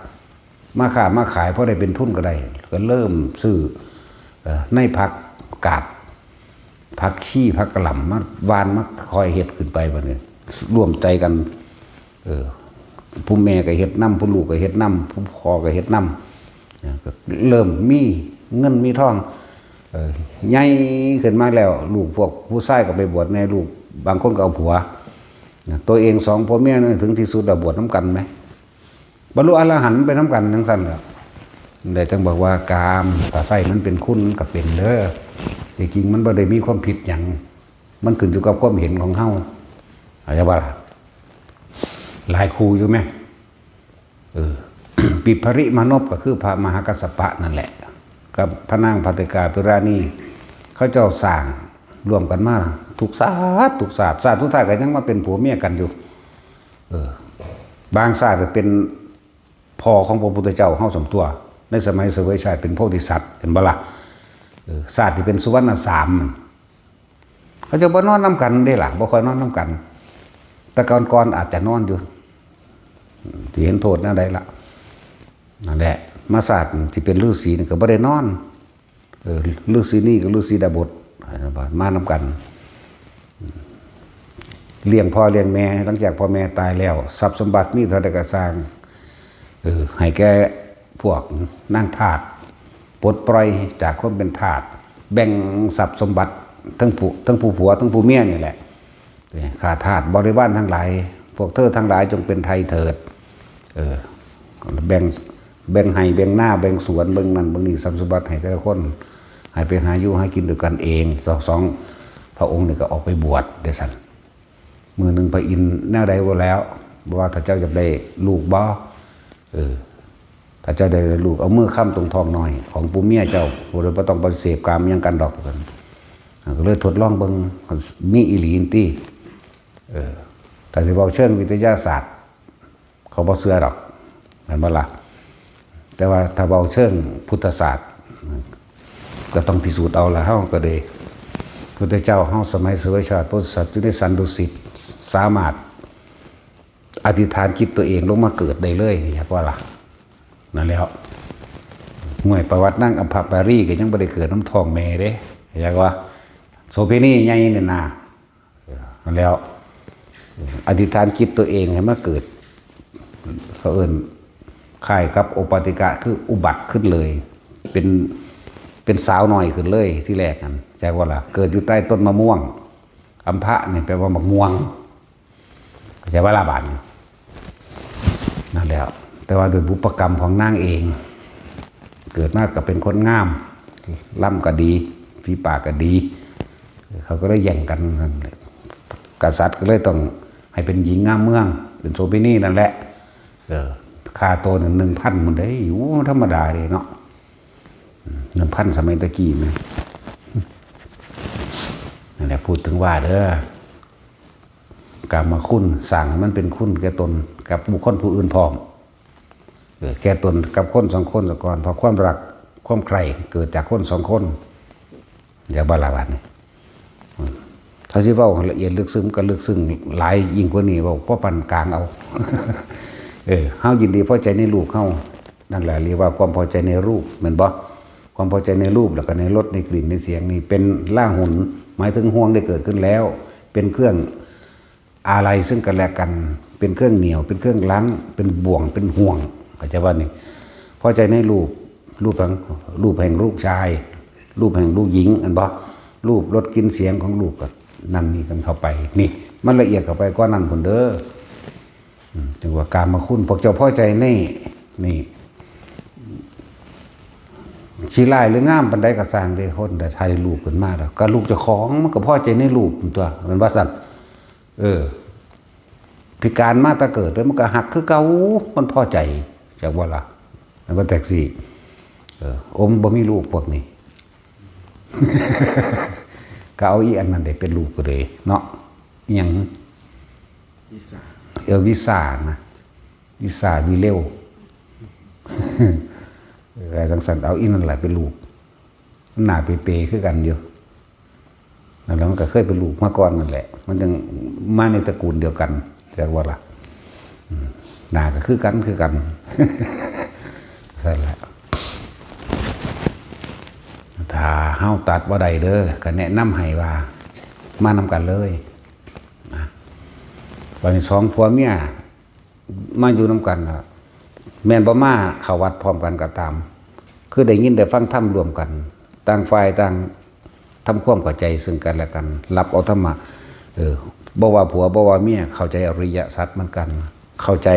มาค้ามาขาย พอได้เป็นทุนก็ได้ ก็เริ่มซื้อ เอ่อ ในผักกาด ผักชี ผักกะหล่ำ มาหว่าน มาคอยเฮ็ดขึ้นไปบัดนี้ ร่วมใจกัน เออ ผู้แม่ก็เฮ็ดนำ ผู้ลูกก็เฮ็ดนำ ผู้พ่อก็เฮ็ดนำ นะ ก็เริ่มมีเงินมีทอง เออ ใหญ่ขึ้นมาแล้ว ลูกพวกผู้ชายก็ไปบวชแน่ ลูกบางคนก็เอาผัว นะ ตัวเองสองผัวเมียนั่นถึงที่สุดแล้วบวชนำกันไหม บรรลุอรหันต์ไปนำกันจังซั่นแหละ ได้จังบอกว่ากาม ถ้าใช้มันเป็นคุณมันก็เป็นเด้อ ที่จริงมันบ่ได้มีความผิดหยัง มันขึ้นอยู่กับความเห็นของเฮา เข้าใจบ่ล่ะ หลายคู่อยู่ไหม เออ ปิปริมานพก็คือพระมหากัสสปะนั่นแหละ กับพระนางภัตติกาภิราณีเขาเจ้าสร้างร่วมกันมาทุกชาติทุกชาติ ชาติสุดท้ายก็ยังมาเป็นผัวเมียกันอยู่ เออ บางชาติก็เป็นพ่อของพระพุทธเจ้าเฮาสมตัว ในสมัยเสวยชาติเป็นโพธิสัตว์ เห็นบ่ล่ะ เออ ชาติที่เป็นสุวรรณสาม เขาจะบ่นอนนำกันเด้ล่ะ บ่ค่อยนอนนำกัน แต่ก่อนๆอาจจะนอนอยู่ ที่เห็นโทษแนวใดล่ะ นั่นแหละ มาชาติที่เป็นฤาษีนี่ก็บ่ได้นอน เออ ฤาษีนี่กับฤาษีดาบส มานำกัน เลี้ยงพ่อเลี้ยงแม่ หลังจากพ่อแม่ตายแล้ว ทรัพย์สมบัติมีเท่าใดก็ซ่าง เออ ให้แก่พวกนางทาส ปลดปล่อยจากความเป็นทาส แบ่งทรัพย์สมบัติ ทั้งผู้ ทั้งผู้ผัว ทั้งผู้เมียนี่แหละ ข้าทาสบริวารทั้งหลาย พวกเธอทั้งหลายจงเป็นไทยเถิด เออ แบ่ง แบ่งไฮ่ แบ่งนา แบ่งสวน แบ่งนั่น แบ่งนี่ ทรัพย์สมบัติให้แต่ละคน ให้ไปหาอยู่หากินด้วยกันเอง สอง สอง พระองค์นี่ก็ออกไปบวชเด้ซั่น มื้อหนึ่งพระอินทร์แนวใดบ่แล้ว บ่ว่าถ้าเจ้าอยากได้ลูกบ่ เออ ถ้าเจ้าได้ลูก เอามือค้ำตรงท้องน้อย ของผู้เมียเจ้า ผู้ใดบ่ต้องไปเสพกามหยังกันดอก ซั่น อ่า ก็เลยทดลองเบิ่ง มีอีหลีติ เออ ถ้าสิเว้าเชิงวิทยาศาสตร์ เขาบ่เชื่อดอก แม่นบ่ล่ะ แต่ว่าถ้าเว้าเชิงพุทธศาสตร์ ก็ต้องพิสูจน์เอาละ เฮาก็ได้ พุทธเจ้าเฮาสมัยเสวยชาติโพธิสัตว์อยู่ในสันดุสิต สามารถอธิษฐานจิตตัวเองลงมาเกิดได้เลย เห็นบ่ล่ะ นั่นแหล้ว ห่วย ประวัตินางอัมพปารีก็ยังบ่ได้เกิดนำท้องแม่เด้ เห็นบ่ โสเภณีใหญ่นี่นะ นั่นแหล้ว อธิษฐานจิตตัวเองให้มาเกิด เขาเอิ้นคล้ายกับโอปปาติกะ คืออุบัติขึ้นเลย เป็น เป็นสาวน้อยขึ้นเลยที่แรกนั่น ใช่ว่าล่ะ เกิดอยู่ใต้ต้นมะม่วง อัมพะนี่แปลว่าหมากม่วง เข้าใจว่าล่ะบาดนี้ นั่นแหละ แต่ว่าโดยบุพกรรมของนางเอง เกิดมาก็เป็นคนงาม ล่ำก็ดี ฝีปากก็ดี เขาก็เลยแย่งกันนั่นแหละกษัตริย์ก็เลยต้องให้เป็นหญิงงามเมือง เป็นโสเภณีนั่นแหละ เออ ค่าตัวหนึ่ง หนึ่งพัน มันได้อยู่ ธรรมดาเลยเนาะ หนึ่งพัน สมัยตะกี้นะ นั่นแหละ พูดถึงว่าเด้อ กามคุณ สร้างให้มันเป็นคุณแก่ตน กับบุคคลผู้อื่นพร้อม เออ แก่ตนกับคนสองคนซะก่อน เพราะความรัก ความใคร่เกิดจากคนสองคน เดี๋ยวบาลาบาดนี่ อืม ถ้าสิเว้าละเอียดลึกซึ้งก็ลึกซึ้งหลายยิ่งกว่านี้ เว้าพอปานกลางเอา เออ เฮายินดีพอใจในลูกเฮา นั่นแหละเรียกว่าความพอใจในรูป แม่นบ่ ความพอใจในรูป แล้วก็ในรส ในกลิ่น ในเสียง นี่เป็นลาหุน หมายถึงห่วงได้เกิดขึ้นแล้ว เป็นเครื่องอาลัยซึ่งกันและกัน เป็นเครื่องเหนี่ยว เป็นเครื่องรั้ง เป็นบ่วง เป็นห่วง เข้าใจว่านี่ พอใจในรูป รูปแห่ง รูปแห่งลูกชาย รูปแห่งลูกหญิง อันบ่ รูป รส กลิ่น เสียงของลูก ก็นั่นนี่กันเข้าไป นี่ มันละเอียดเข้าไปกว่านั้นพุ้นเด้อ อืม ถึงว่ากามคุณ พวกเจ้าพอใจใน นี่ สิร้ายหรืองามปานใดก็ซ่างเด้ คนได้ถ่ายรูปขึ้นมาแล้ว ก็ลูกเจ้าของมันก็พอใจในรูปตัว แม่นว่าซั่น เออ พิการมาแต่เกิดเลย มันก็ฮักคือเก่า มันพอใจ จักว่าล่ะ มันบ่แท็กซี่ เออ โอ้ มันบ่มีลูกพวกนี้ ก็เอาอีอันนั้นได้เป็นลูกก็เลยเนาะ อิหยัง วิสา เออ วิสานะ วิสา วิเร็ว เออ จังซั่น เอาอีนั่นแหละเป็นลูก มันหน้าเปๆ คือกันอยู่ นั่นแหละ มันก็เคยเป็นลูกมาก่อนนั่นแหละ มันจั่งมาในตระกูลเดียวกัน จักว่าล่ะ อืม หน้าก็คือกัน คือกัน นั่นแหละ ถ้าเฮาตัดบ่ได้เด้อ ก็แนะนำให้ว่ามานำกันเลย นะ บัดนี้สองผัวเมียมาอยู่นำกันน่ะ แม่นบ่มาเข้าวัดพร้อมกันก็ตาม คือได้ยินได้ฟังธรรมร่วมกัน ต่างฝ่ายต่างทำความเข้าใจซึ่งกันและกัน รับเอาธรรมะ เออ บ่ว่าผัวบ่ว่าเมียเข้าใจอริยสัจเหมือนกัน เข้าใจ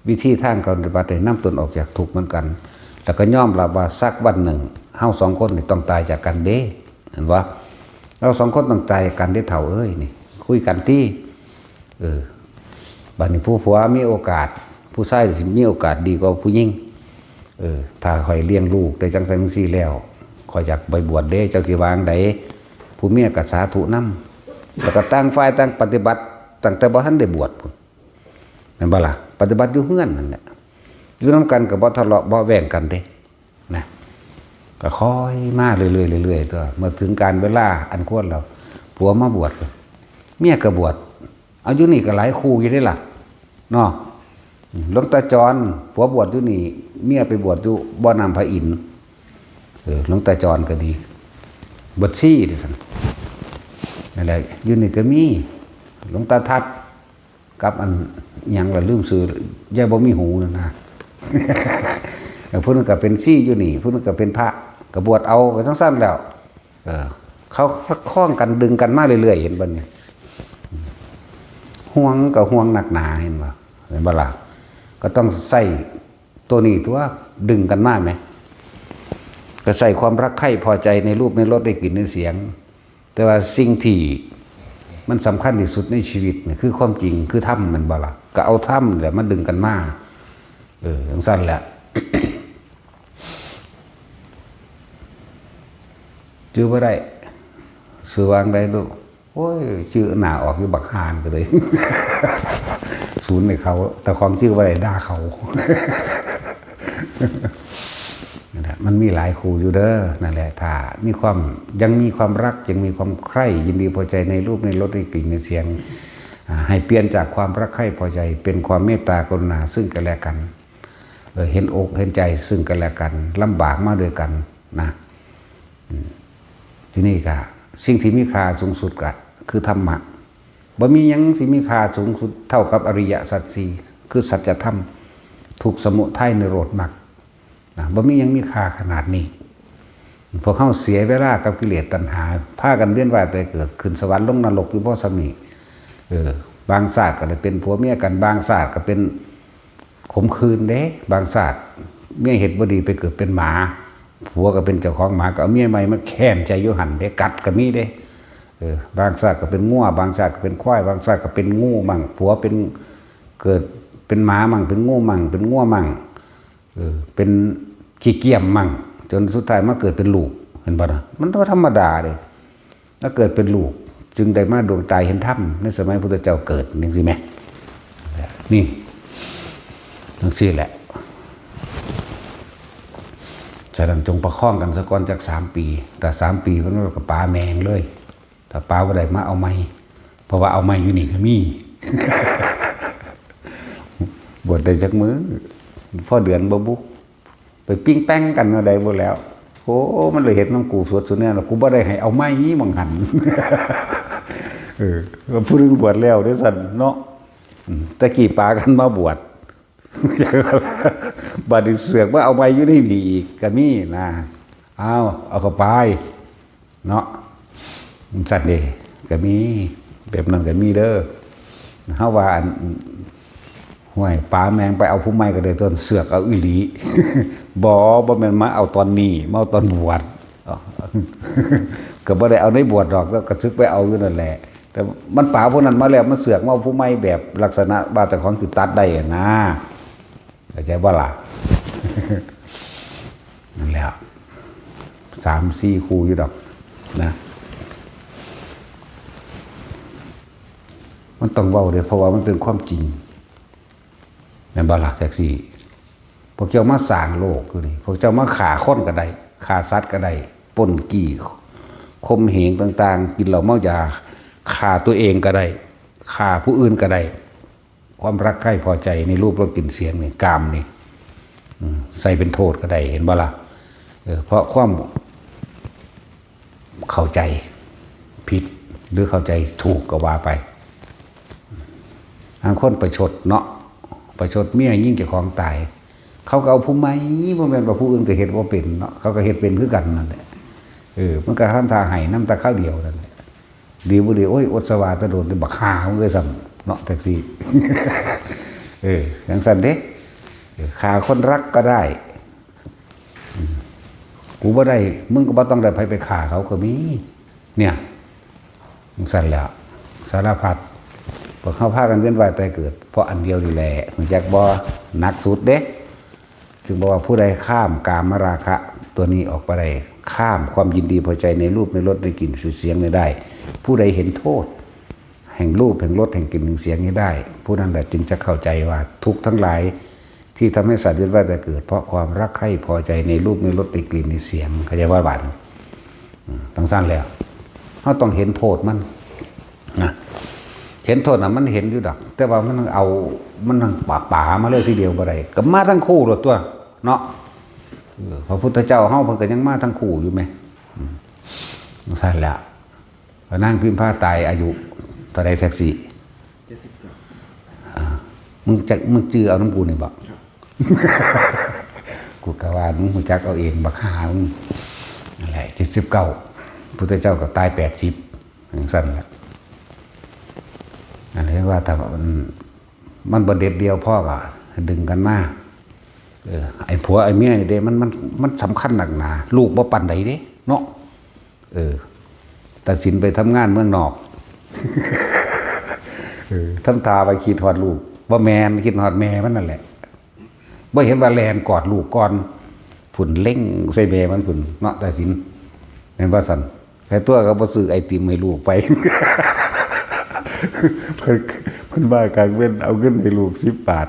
วิธีทางการปฏิบัติให้นำตนออกจากทุกข์เหมือนกัน แล้วก็ยอมรับว่าสักวันหนึ่งเฮาสองคนนี่ต้องตายจากกันเด้ เห็นบ่ เฮาสองคนต้องตายกันเด้เฒ่าเอ้ย นี่ คุยกันติ เออ บัดนี้ผู้ผัวมีโอกาส ผู้ชายสิมีโอกาสดีกว่าผู้หญิง เออ ถ้าข้อยเลี้ยงลูกได้จังซั่นจังซี่แล้ว ข้อยอยากไปบวชเด้ เจ้าสิว่าจั่งใด ผู้เมียก็สาธุนำ แล้วก็ต่างฝ่ายต่างปฏิบัติ ตั้งแต่บ่ทันได้บวชพุ้น แม่นบ่ล่ะ ปฏิบัติอยู่เฮือนนั่นแหละ อยู่นำกันก็บ่ทะเลาะเบาะแว้งกันเด้ นะ ก็ค่อยมาเรื่อยๆ เรื่อยๆ ตัว เมื่อถึงกาลเวลาอันควรแล้ว ผัวมาบวช เมียก็บวช เอาอยู่นี่ก็หลายคู่อยู่เด้ล่ะ เนาะ หลวงตาจร ผัวบวชอยู่นี่ เมียไปบวชอยู่บ่อน้ำพระอินทร์ เออ หลวงตาจรก็ดี บวชชีเด้ซั่น นั่นแหละ อยู่นี่ก็มี หลวงตาทัด กับอันหยังล่ะ ลืมชื่อ ยายบ่มีหูนั่นนะ เออ ผู้หนึ่งก็เป็นชีอยู่นี่ ผู้หนึ่งก็เป็นพระ ก็บวชเอา ก็จั่งซั่นแล้ว เออ เขาประคองกันดึงกันมาเรื่อยๆ เห็นบ่นี่ ห่วงก็ห่วงนักหนา เห็นบ่ เห็นบ่ล่ะ ก็ต้องใช้ตัวนี้ตัว ดึงกันมาแหม ก็ใช้ความรักใคร่พอใจในรูปในรสในกลิ่นในเสียง แต่ว่าสิ่งที่มันสำคัญที่สุดในชีวิตนี่คือความจริง คือธรรม แม่นบ่ล่ะ ก็เอาธรรมแหละมาดึงกันมา เออ จั่งซั่นแหละ จื่อบ่ได้ ชื่อว่าจั่งใดลูก โอ้ย ชื่อหน้าออกอยู่บักห่านก็เลย ศูนย์ให้เขา แต่ของจื่อบ่ได้ด่าเขา นั่นแหละ มันมีหลายคู่อยู่เด้อ นั่นแหละ ถ้ามีความ ยังมีความรัก ยังมีความใคร่ ยินดีพอใจในรูปในรสในกลิ่นในเสียง อ่า ให้เปลี่ยนจากความรักใคร่พอใจ เป็นความเมตตากรุณาซึ่งกันและกัน เออ เห็นอกเห็นใจซึ่งกันและกัน ลำบากมาด้วยกันนะ อืม ทีนี้ก็สิ่งที่มีค่าสูงสุดก็คือธรรมะ บ่มีหยังสิมีค่าสูงสุดเท่ากับอริยสัจสี่ คือสัจธรรม ทุกข์ สมุทัย นิโรธ มรรค นะ บ่มีหยังมีค่าขนาดนี้ พวกเฮาเสียเวลากับกิเลสตัณหา พากันเวียนว่ายตายเกิด ขึ้นสวรรค์ลงนรกอยู่บ่ส่ำนี้ เออ บางชาติก็ได้เป็นผัวเมียกัน บางชาติก็เป็นขมขื่นเด้ บางชาติเมียเฮ็ดบ่ดีไปเกิดเป็นหมา ผัวก็เป็นเจ้าของหมา ก็เอาเมียใหม่มาแค้นใจอยู่หั่นเด้ กัดก็มีเด้ เออ บางชาติก็เป็นงัว บางชาติก็เป็นควาย บางชาติก็เป็นงูมั่ง ผัวเป็น เกิดเป็นหมามั่ง เป็นงูมั่ง เป็นงัวมั่ง เออ เป็นขี้เกียมมั่ง จนสุดท้ายมาเกิดเป็นลูก เห็นบ่นะ มันก็ธรรมดาเด้ มาเกิดเป็นลูก จึงได้มาดวงตาเห็นธรรม ในสมัยพุทธเจ้าเกิด จั่งซี้แหม นี่ จั่งซี้แหละ ฉะนั้นจงประคองกันซะก่อนจักสามปี แต่สามปีมันก็ป๋าแม่งเลย ถ้าป๋าบ่ได้มาเอาใหม่ เพราะว่าเอาใหม่อยู่นี่ก็มี บวชได้จักมื้อ พอเดือนบ่บุ ไปปิ้งแป้งกันแนวใดบ่แล้ว โอ้ มันเลยเฮ็ดนำกูสวดสุดแนวแล้ว กูบ่ได้ให้เอาใหม่หม่องหั่น เออ ผู้หนึ่งบวชแล้วเด้ซั่นเนาะ อืม แต่กี้ป๋ากันมาบวช บัดนี้เสือกมาเอาใหม่อยู่ในนี่อีกก็มีนะ เอา เอาเข้าไป เนาะ จั่งซั้นเด้ ก็มี แบบนั้นก็มีเด้อ เฮาว่าอัน ห้วย ป๋าแม่งไปเอาผู้ใหม่ก็ได้ ต้นเสือกเอาอีหลี บ่ บ่แม่นมาเอาตอนนี้ มาเอาตอนบวช ก็บ่ได้เอาในบวชดอก แล้วก็สึกไปเอาอยู่นั่นแหละ แต่มันป๋าผู้นั้นมาแล้ว มันเสือกมาเอาผู้ใหม่แบบลักษณะว่าเจ้าของสิตัดได้อะนะ เข้าใจบ่ล่ะ นั่นแหละ สามสี่คู่อยู่ดอกนะ มันต้องเว้าเด้ เพราะว่ามันเป็นความจริง แม่นบ่ล่ะ แท็กซี่ พวกเจ้ามาสร้างโลกอยู่นี่ พวกเจ้ามาฆ่าคนก็ได้ ฆ่าสัตว์ก็ได้ ปล้นจี้ ข่มเหงต่างๆ กินเหล้าเมายา ฆ่าตัวเองก็ได้ ฆ่าผู้อื่นก็ได้ ความรักใคร่พอใจในรูปรสกลิ่นเสียงนี่ กามนี่ อืม ใส่เป็นโทษก็ได้ เห็นบ่ล่ะ เออ เพราะความเข้าใจผิด หรือเข้าใจถูกก็ว่าไป บางคนประชดเนาะ ประชดเมียยิงเจ้าของตาย เขาก็เอาผู้ใหม่ บ่แม่นว่าผู้อื่นก็เฮ็ดบ่เป็นเนาะ เขาก็เฮ็ดเป็นคือกันนั่นแหละ เออ มันก็ทำท่าให้นำแต่คราวเดียวนั่นแหละ ดีบ่ดี โอ้ย อดสวาแตะโดน บักห่ามึงเอ้ย ซ้ำเนาะ แท็กซี่ เออ จั่งซั้นเด้ เออ ฆ่าคนรักก็ได้ อืม กูบ่ได้ มึงก็บ่ต้องได้ไผไปฆ่าเขาก็มี เนี่ย จั่งซั้นแหล้ว สารพัด พวกเฮาพากันเวียนว่ายตายเกิด เพราะอันเดียวนี่แหละ รู้จักบ่ หนักสุดเด้ จึงบอกว่าผู้ใดข้ามกามราคะตัวนี้ออกไปได้ ข้ามความยินดีพอใจในรูป ในรส ในกลิ่น ในเสียงนี้ได้ ผู้ใดเห็นโทษ แห่งรูป แห่งรส แห่งกลิ่น แห่งเสียงนี้ได้ ผู้นั้นแหละจึงจะเข้าใจว่าทุกข์ทั้งหลายที่ทำให้สัตว์เวียนว่ายตายเกิด เพราะความรักใคร่พอใจในรูป ในรส ในกลิ่น ในเสียง เข้าใจบ่บาดนี้ อืม จั่งซั้นแหล้ว เฮาต้องเห็นโทษมัน นะ เห็นโทษน่ะมันเห็นอยู่ดอก แต่ว่ามันต้องเอา มันต้องปะป๋ามาเลยทีเดียวบ่ได้ ก็มาทั้งคู่โลดตั๊ว เนาะ เออ พระพุทธเจ้าเฮาเพิ่นก็ยังมาทั้งคู่อยู่แหม อืม จั่งซั้นแหละ พระนางพิมพาตายอายุเท่าใด แท็กซี่ เจ็ดสิบเก้า อ่า มึงจัก มึงจื่อเอานำกูนี่บ่ ครับ กูก็ว่ามึงรู้จักเอาเอง บักห่ามึง นั่นแหละ เจ็ดสิบเก้า พุทธเจ้าก็ตาย แปดสิบ จั่งซั้นแหละ อันนี้ว่าถ้ามัน มันบ่เด็ดเดี่ยวพอก็ดึงกันมา เออ ไอ้ผัวไอ้เมียนี่เด้ มัน มัน มันสำคัญนักหนา ลูกบ่ปานใดเด้ เนาะ เออ ตัดสินไปทำงานเมืองนอก เออ ทำท่าไปคิดฮอดลูก บ่แม่น คิดฮอดแม่มันนั่นแหละ บ่เห็นว่าแล่นกอดลูกก่อน พุ้นเล็งใส่แม่มันพุ้นเนาะ ตัดสิน แม่นบ่ซั่น แต่ตัวก็บ่ซื้อไอติมให้ลูกไป เพิ่น เพิ่นมากลางเว็นเอาเงินให้ลูก สิบบาท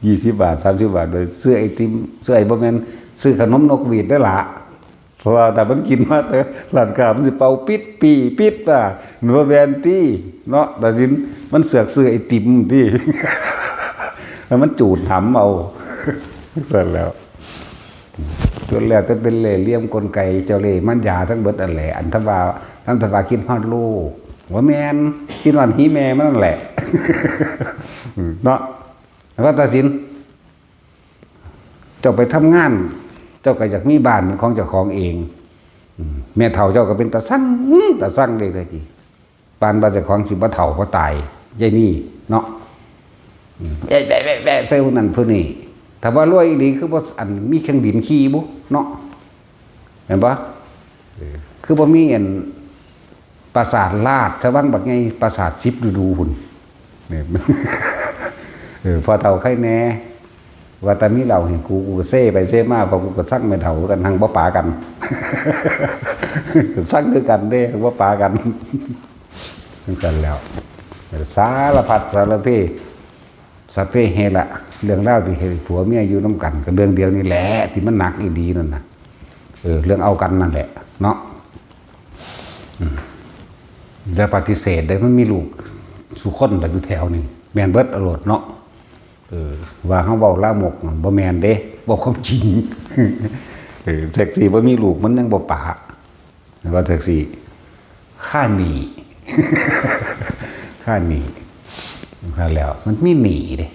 ยี่สิบบาท สามสิบบาท ไปซื้อไอติม ซื้อไอ้ บ่แม่น ซื้อขนมนกหวีดนั่นล่ะ เพราะว่าถ้ามันกินมาแต่ร้านค้ามันสิเป่าปิดปี้ปิดว่า มันบ่แม่นติ เนาะ ตัดสิน มันเสือกซื้อไอติมติ แล้วมันจูดหำเอา ซั่นแหล้ว ส่วนแล้วแต่เป็นเล่ห์เหลี่ยมกลไกเจ้าเล่ห์มารยาทั้งเบิดนั่นแหละ อันทว่า อันทว่าคิดฮอดลูก บ่แม่น คิดฮอดหีแม่มันนั่นแหละ เนาะ ว่าตัดสิน เจ้าไปทำงาน เจ้าก็อยากมีบ้านเป็นของเจ้าของเอง อืม แม่เฒ่าเจ้าก็เป็นตาซัง ตาซังเลยตะกี้ ปานว่าเจ้าของสิบ่เฒ่าบ่ตาย ยายนี่เนาะ อืม แอะแบะแบะแบะใส่ผู้นั้นผู้นี้ ถ้าว่ารวยอีหลีคือบ่ อัน มีเครื่องบินขี่บุเนาะ เห็นปะ เออ คือบ่มีอัน ปราสาทราชวังบักใหญ่ ปราสาทสิบฤดูพุ้น เนี่ย เออ พ่อเฒ่าไคแหน่ ว่าแต่มีเหล้าให้กู กูก็เซไปเซมา เพราะกูก็ซังแม่เฒ่าคือกัน หั่งบ่ปากัน ซังคือกันเด้ บ่ปากัน จั่งซั้นแล้ว สารพัดสารเพ สัพเพเหระ เรื่องราวที่เฮ็ดให้ผัวเมียอยู่นำกัน ก็เรื่องเดียวนี่แหละ ที่มันหนักอีหลีนั่นน่ะ เออ เรื่องเอากันนั่นแหละ เนาะ อืม อย่าปฏิเสธเด้อ มันมีลูกสู่คนล่ะอยู่แถวนี้ แม่นเบิดอโลดเนาะ เออ ว่าเฮาเว้าลามกนั่นบ่แม่นเด้ เว้าความจริง เออ แท็กซี่บ่มีลูกมันยังบ่ปา ว่าแท็กซี่ ค่าหนี้ ค่าหนี้ นั่นแล้ว มันมีหนี้เด้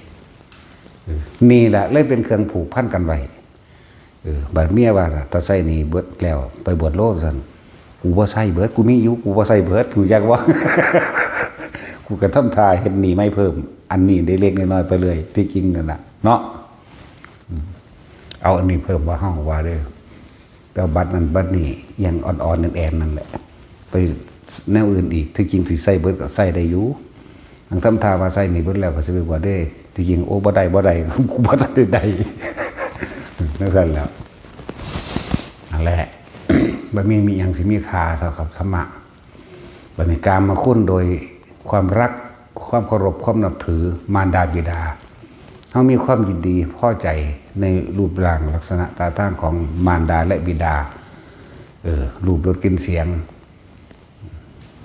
เออ นี่แหละเลยเป็นเครื่องผูกพันกันไว้ เออ บัดเมียว่า ถ้าใช้หนี้เบิดแล้ว ไปบวชโลว่าซั่น กูบ่ใช้เบิด กูมีอยู่ กูบ่ใช้เบิด กูอยากว่า กูก็ทำท่าเฮ็ดหนี้ใหม่เพิ่ม อันนี้ได้เล็กน้อยไปเลย ที่จริงนั่นน่ะ เนาะ อืม เอาอันนี้เพิ่มว่าเฮาว่าเด้อ ไปเอาบัตรนั่นบัตรนี่ อิหยังอ่อนๆ แอนๆ นั่นแหละ ไปแนวอื่นอีก ที่จริงสิใช้เบิดก็ใช้ได้อยู่ ทั้งทำท่าว่าใช้หนี้เบิดแล้วก็สิไปบวชเด้ ที่จริง โอ้ บ่ได้ บ่ได้ กูบ่ทันได้ได้ จั่งซั้นแหล้ว นั่นแหละ บ่มี มีหยังสิมีค่าเท่ากับธรรมะ บัดนี้กามคุณโดยความรัก ความเคารพ ความนับถือ มารดาบิดา เฮามีความยินดีพอใจในรูปร่างลักษณะท่าทางของมารดาและบิดา เออ รูปรสกลิ่นเสียง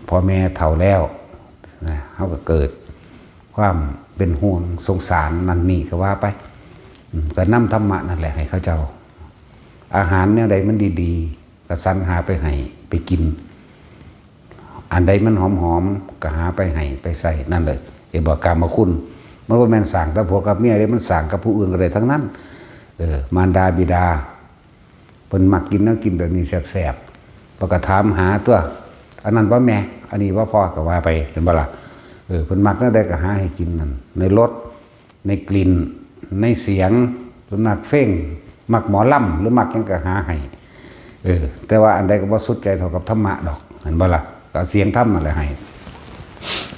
พ่อแม่เฒ่าแล้ว นะ เฮาก็เกิดความเป็นห่วงสงสารนั่นนี่ก็ว่าไป อืม ก็นำธรรมะนั่นแหละให้เขาเจ้า อาหารแนวใดมันดีๆ ก็สรรหาไปให้ ไปกิน อันใดมันหอมๆ ก็หาไปให้ ไปใช้ นั่นเลย เห็นบ่ กามคุณ มันบ่แม่นสร้างแต่ผัวกับเมียเด้ มันสร้างกับผู้อื่นก็ได้ทั้งนั้น เออ มารดาบิดา เพิ่นมักกินแนวกินแบบนี้แซ่บๆ เพิ่นก็ถามหาตั๊ว อันนั้นบ่แม่ อันนี้บ่พ่อ ก็ว่าไป เห็นบ่ล่ะ เออ เพิ่นมักแนวใดก็หาให้กินนั่น ในรส ในกลิ่น ในเสียง เพิ่นมักเพลง มักหมอลำ หรือมักหยังก็หาให้ เออ แต่ว่าอันใดก็บ่สุดใจเท่ากับธรรมะดอก เห็นบ่ล่ะ ก็เอาเสียงธรรมนั่นแหละให้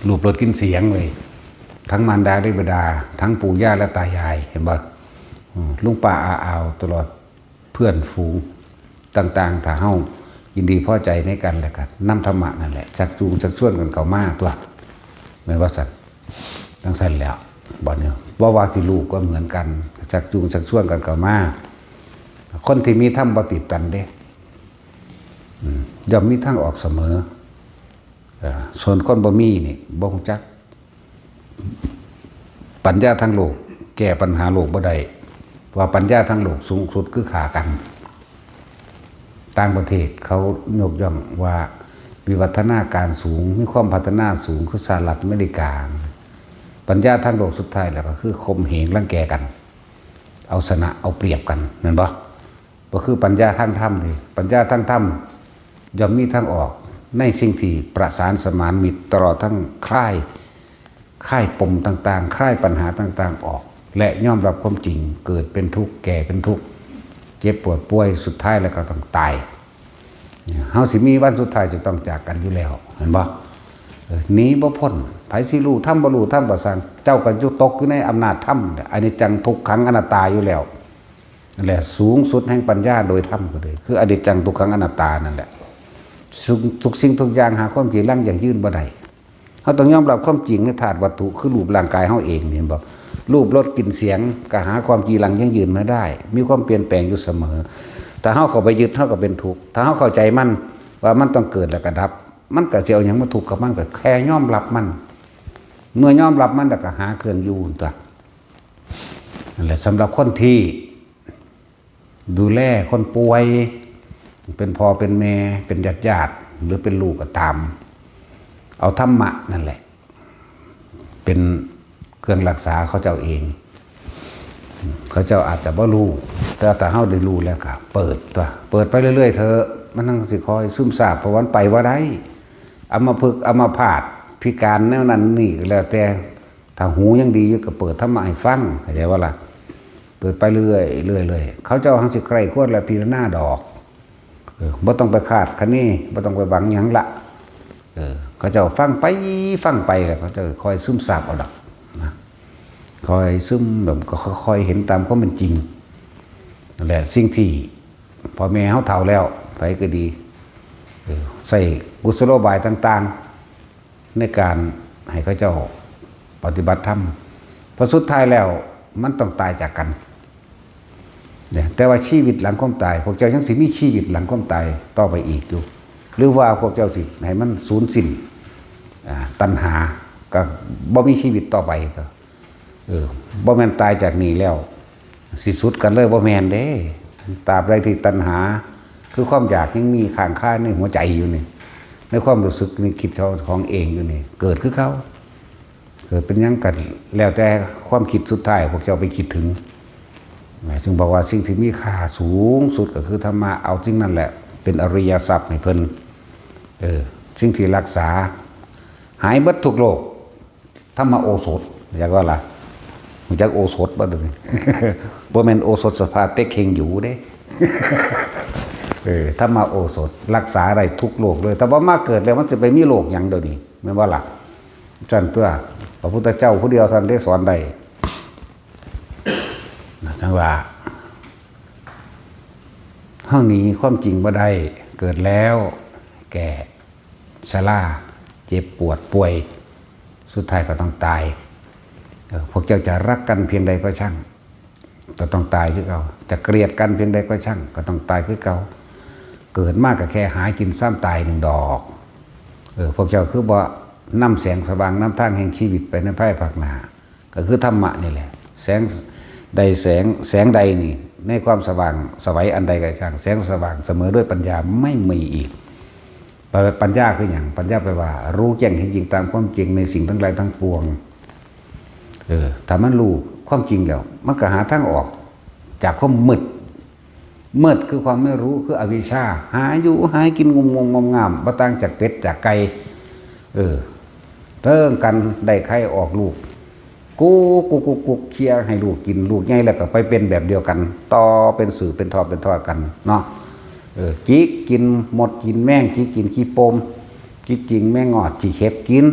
รูปรสกลิ่นเสียงเลย ทั้งมารดาและบิดา ทั้งปู่ย่าและตายาย เห็นบ่ อืม ลุงป้าอาอาว ตลอดเพื่อนฝูงต่างๆ ถ้าเฮายินดีพอใจในกันและกัน นำธรรมะนั่นแหละ ชักจูงชักชวนกันเข้ามาตั๊ว แม่นว่าซั่น จั่งซั้นแหล้ว บัดนี้ บ่ว่าสิลูกก็เหมือนกัน ชักจูงชักชวนกันเข้ามา คนที่มีธรรมบ่ติดตันเด้ อืม ย่อมมีทางออกเสมอ เอ่อ ส่วนคนบ่มีนี่ บ่ฮู้จัก ปัญญาทางโลกแก้ปัญหาโลกบ่ได้ ว่าปัญญาทางโลกสูงสุดคือฆ่ากัน ต่างประเทศเขายกย่องว่าวิวัฒนาการสูง มีความพัฒนาสูง คือสหรัฐอเมริกา ปัญญาทางโลกสุดท้ายแล้วก็คือข่มเหงรังแกกัน เอาชนะเอาเปรียบกัน แม่นบ่ บ่คือปัญญาทางธรรมนี่ ปัญญาทางธรรมย่อมมีทางออก ในสิ่งที่ประสานสมานมิตร ตลอดทั้งคลาย คลายปมต่างๆ คลายปัญหาต่างๆ ออก และยอมรับความจริง เกิดเป็นทุกข์ แก่เป็นทุกข์ เจ็บปวดป่วย สุดท้ายแล้วก็ต้องตาย เฮาสิมีวันสุดท้ายจะต้องจากกันอยู่แล้ว เห็นบ่ เออ หนีบ่พ้น ไผสิรู้ธรรมบ่รู้ธรรมก็ซ่าง เจ้าก็อยู่ตกอยู่ในอำนาจธรรม อนิจจังทุกขังอนัตตาอยู่แล้ว นั่นแหละ สูงสุดแห่งปัญญาโดยธรรมก็เลย คืออนิจจังทุกขังอนัตตานั่นแหละ ทุก ทุกสิ่งทุกอย่างหาความจีรังยั่งยืนบ่ได้ เฮาต้องยอมรับความจริงในธาตุวัตถุ คือรูปร่างกายเฮาเอง เห็นบ่ รูปรสกลิ่นเสียงก็หาความจีรังยั่งยืนไม่ได้ มีความเปลี่ยนแปลงอยู่เสมอ ถ้าเฮาเข้าไปยึด เฮาก็เป็นทุกข์ ถ้าเฮาเข้าใจมัน ว่ามันต้องเกิดแล้วก็ดับ มันก็สิเอาหยังมาทุกข์กับมัน ก็แค่ยอมรับมัน เมื่อยอมรับมันแล้วก็หาเครื่องอยู่ตั๊ว นั่นแหละ สำหรับคนที่ดูแลคนป่วย เป็นพ่อเป็นแม่ เป็นญาติๆ หรือเป็นลูกก็ตาม เอาธรรมะนั่นแหละ เป็นเครื่องรักษาเขาเจ้าเอง เขาเจ้าอาจจะบ่รู้ แต่ถ้าเฮาได้รู้แล้วก็เปิดตั๊ว เปิดไปเรื่อยๆ เถอะ มันทั้งสิคอยซึมซาบ เพราะมันไปบ่ได้ อัมพฤกษ์อัมพาต พิการแนวนั้นนี่ก็แล้วแต่ ถ้าหูยังดีอยู่ก็เปิดธรรมะให้ฟัง เข้าใจบ่ล่ะ เปิดไปเรื่อยๆ เรื่อยๆ เขาเจ้าทั้งสิใคร่ครวญและพิจารณาดอก เออ บ่ต้องไปคาดคะเน บ่ต้องไปหวังหยังละ เออ เขาเจ้าฟังไป ฟังไปแล้วเขาเจ้าคอยซึมซาบเอาดอกนะ คอยซึม แล้วก็ค่อยๆ เห็นตามความเป็นจริง นั่นแหละ สิ่งที่พ่อแม่เฮาเฒ่าแล้ว ไผก็ดี เออ ใช้กุศโลบายต่างๆ ในการให้เขาเจ้าปฏิบัติธรรม เพราะสุดท้ายแล้วมันต้องตายจากกัน เนี่ย แต่ว่าชีวิตหลังความตาย พวกเจ้ายังสิมีชีวิตหลังความตายต่อไปอีกอยู่ หรือว่าพวกเจ้าสิให้มันสูญสิ้น อ่า ตัณหา ก็บ่มีชีวิตต่อไปก็ เออ บ่แม่นตายจากนี้แล้ว สิสุดกันเลย บ่แม่นเด้ ตราบใดที่ตัณหา คือความอยากยังมีค้างคาในหัวใจอยู่นี่ ในความรู้สึกนึกคิดของเองอยู่นี่ เกิดคือเก่า เกิดเป็นหยังกัน แล้วแต่ความคิดสุดท้ายพวกเจ้าไปคิดถึง จึงบอกว่าสิ่งที่มีค่าสูงสุดก็คือธรรมะ เอาสิ่งนั้นแหละเป็นอริยทรัพย์ให้เพิ่น เออ สิ่งที่รักษา หายเบิดทุกโรค ธรรมโอสถ อยากว่าล่ะ รู้จักโอสถบ่เดี๋ยวนี้ บ่แม่นโอสถสภาเต็กเฮงอยู่เด้ เออ ธรรมโอสถ รักษาได้ทุกโรคเลย แต่ว่ามาเกิดแล้วมันจะไปมีโรคหยังเดี๋ยวนี้ แม่นบ่ล่ะ ซั่นตัว พระพุทธเจ้าผู้เดียวเท่านั้นได้สอนได้ จังว่า เฮาหนีความจริงบ่ได้ เกิดแล้ว แก่ ชรา เจ็บปวด ป่วย สุดท้ายก็ต้องตาย เออ พวกเจ้าจะรักกันเพียงใดก็ช่าง ก็ต้องตายคือเก่า จะเกลียดกันเพียงใดก็ช่าง ก็ต้องตายคือเก่า เกิดมาก็แค่หากินซ้ำตายหนึ่งดอก เออ พวกเจ้าคือบ่นำแสงสว่างนำทางแห่งชีวิตไปในภายภาคหน้า ก็คือธรรมะนี่แหละ แสงใดแสง แสงใดนี่ ในความสว่างไสวอันใดก็ช่าง แสงสว่างเสมอด้วยปัญญาไม่มีอีก แปลว่าปัญญาคือหยัง ปัญญาแปลว่ารู้แจ้งเห็นจริงตามความจริงในสิ่งทั้งหลายทั้งปวง เออ ถ้ามันรู้ความจริงแล้ว มันก็หาทางออกจากความมืด มืดคือความไม่รู้ คืออวิชชา หาอยู่หากินงมงมงามงาม บ่ต่างจากเป็ดจากไก่ เออ เทิงกันได้ไข่ออกลูก กุกกุกกุกกุก เคี่ยให้ลูกกิน ลูกใหญ่แล้วก็ไปเป็นแบบเดียวกัน ต่อเป็นสืบเป็นทอดเป็นทอดกันเนาะ เออ จิกกินมดกินแมง จิกกินขี้โปม จิกกินแมงงอด จิกเห็บกิน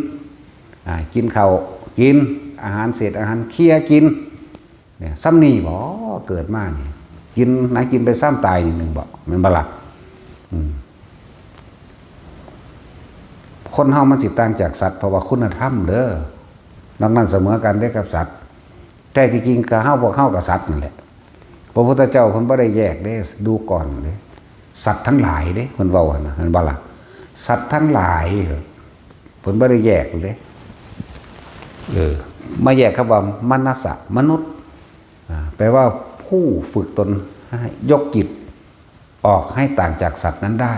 อ่า กินข้าว กินอาหารเศษอาหาร เคี่ยกิน เนี่ย ซ้ำนี่บ่ เกิดมานี่ กินนะ กินไปซ้ำตายนี่หนึ่งบ่ แม่นบ่ล่ะ อืม คนเฮามันสิต่างจากสัตว์ เพราะว่าคุณธรรมเด้อ นอกนั้นเสมอกันเด้อกับสัตว์ แท้ที่จริงก็เฮา พวกเฮากับสัตว์นั่นแหละ พระพุทธเจ้าเพิ่นบ่ได้แยกเด้ ดูก่อนเด้ สัตว์ทั้งหลายเด้ เพิ่นเว้าหั่นน่ะ เห็นบ่ล่ะ สัตว์ทั้งหลาย เพิ่นบ่ได้แยกเด้ เออ มาแยกคำว่ามนัสสะ มนุษย์ อ่า แปลว่าผู้ฝึกตนให้ยกจิตออกให้ต่างจากสัตว์นั้นได้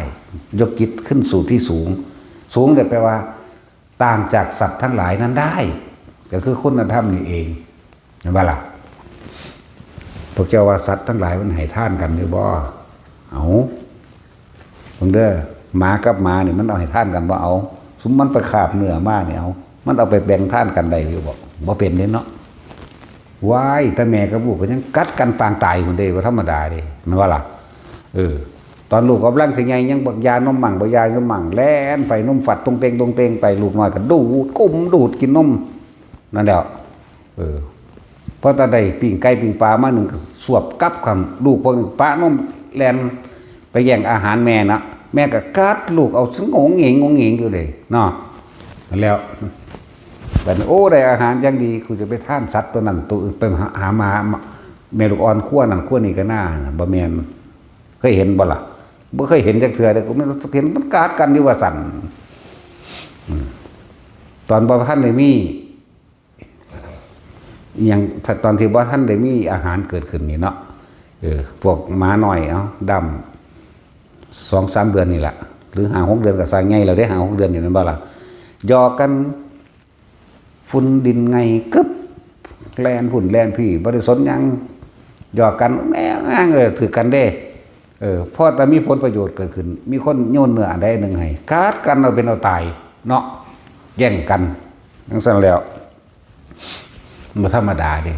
ยกจิตขึ้นสู่ที่สูง สูงเนี่ยแปลว่าต่างจากสัตว์ทั้งหลายนั้นได้ ก็คือคุณธรรมนี่เอง เห็นบ่ล่ะ พวกเจ้าว่าสัตว์ทั้งหลายมันให้ทานกันอยู่บ่ เอา เบิ่งเด้อ หมากับหมานี่มันเอาให้ทานกันบ่ เอา ซุมมันไปคาบเนื้อมานี่ เอา มันเอาไปแบ่งทานกันได้อยู่บ่ บ่เป็นเด้เนาะ ว้าย แต่แม่กับลูกก็ยังกัดกันปางตายพุ้นเด้ บ่ธรรมดาเด้ แม่นบ่ล่ะ เออ ตอนลูกกำลังสิใหญ่ยังบักยานมมั่ง บักยานมมั่ง แล่นไปนมฟัดตรงเตงตรงเตงไป ลูกน้อยก็ดูด กุมดูดกินนม นั่นแหละ เออ พอตาได้ปิ้งไก่ปิ้งปลามาหนึ่งก็สวบกลับคำ ลูกพวกนี้ปะนมแล่นไปแย่งอาหารแม่นะ แม่ก็กัดลูกเอาซะงงเหงงงเหงอยู่เลยเนาะ แล้วบัดนี้ โอ้ ได้อาหารอย่างดี กูจะไปทานสัตว์ตัวนั้นตัวอื่น ไปหา หามา แม่ลูกอ่อนขั้วนั่นขั้วนี่ก็น่านะ บ่แม่น เคยเห็นบ่ล่ะ บ่เคยเห็นจักเทื่อเด้ กูไม่เห็นมันกัดกันอยู่ว่าซั่น อืม ตอนบ่ทันได้มี อิหยัง ถ้าตอนที่บ่ทันได้มีอาหารเกิดขึ้นนี่เนาะ เออ พวกหมาน้อย เอ้า ดำ สองสามเดือนนี่แหละ หรือห้าหกเดือนก็สร้างใหญ่แล้วเด้ ห้าหกเดือนนี่แม่นบ่ล่ะ หยอกกัน ฝุ่นดินไงกึบ แล่นพุ้นแล่นพี้ บ่ได้สนหยัง หยอกกัน แง่งๆ เออ ถือกันเด้ เออ พอแต่มีผลประโยชน์เกิดขึ้น มีคนโยนเนื้ออันใดอันหนึ่งให้ กัดกันเอาเป็นเอาตาย เนาะ แย่งกัน จั่งซั้นแล้ว บ่ธรรมดาเด้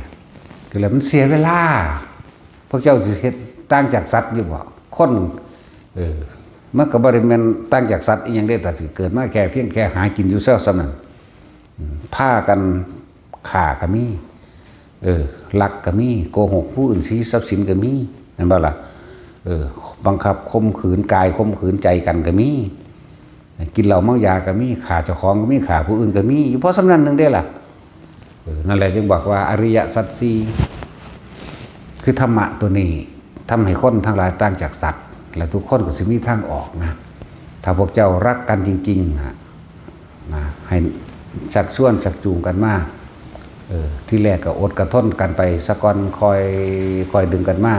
ก็เลยมันเสียเวลา พวกเจ้าสิเฮ็ดต่างจากสัตว์อยู่บ่ คน เออ มันก็บ่ได้แม่นต่างจากสัตว์อีหยังเด้ แต่สิเกิดมาแค่เพียงแค่หากินอยู่เช้าส่ำนั้น อืม พากันฆ่าก็มี เออ ลักก็มี โกหกผู้อื่น สิทรัพย์สินก็มี แม่นบ่ล่ะ เออ บังคับข่มขืนกาย ข่มขืนใจกันก็มี กินเหล้าเมายาก็มี ฆ่าเจ้าของก็มี ฆ่าผู้อื่นก็มี อยู่พอส่ำนั้นหนึ่งเด้ล่ะ เออ นั่นแหละจึงบอกว่าอริยสัจสี่ คือธรรมะตัวนี้ ทำให้คนทั้งหลายต่างจากสัตว์ และทุกคนก็สิมีทางออกนะ ถ้าพวกเจ้ารักกันจริงๆ นะ นะ ให้ชักชวนชักจูงกันมา เออ ที่แรกก็อดกะทนกันไปซะก่อน ค่อย ค่อยดึงกันมา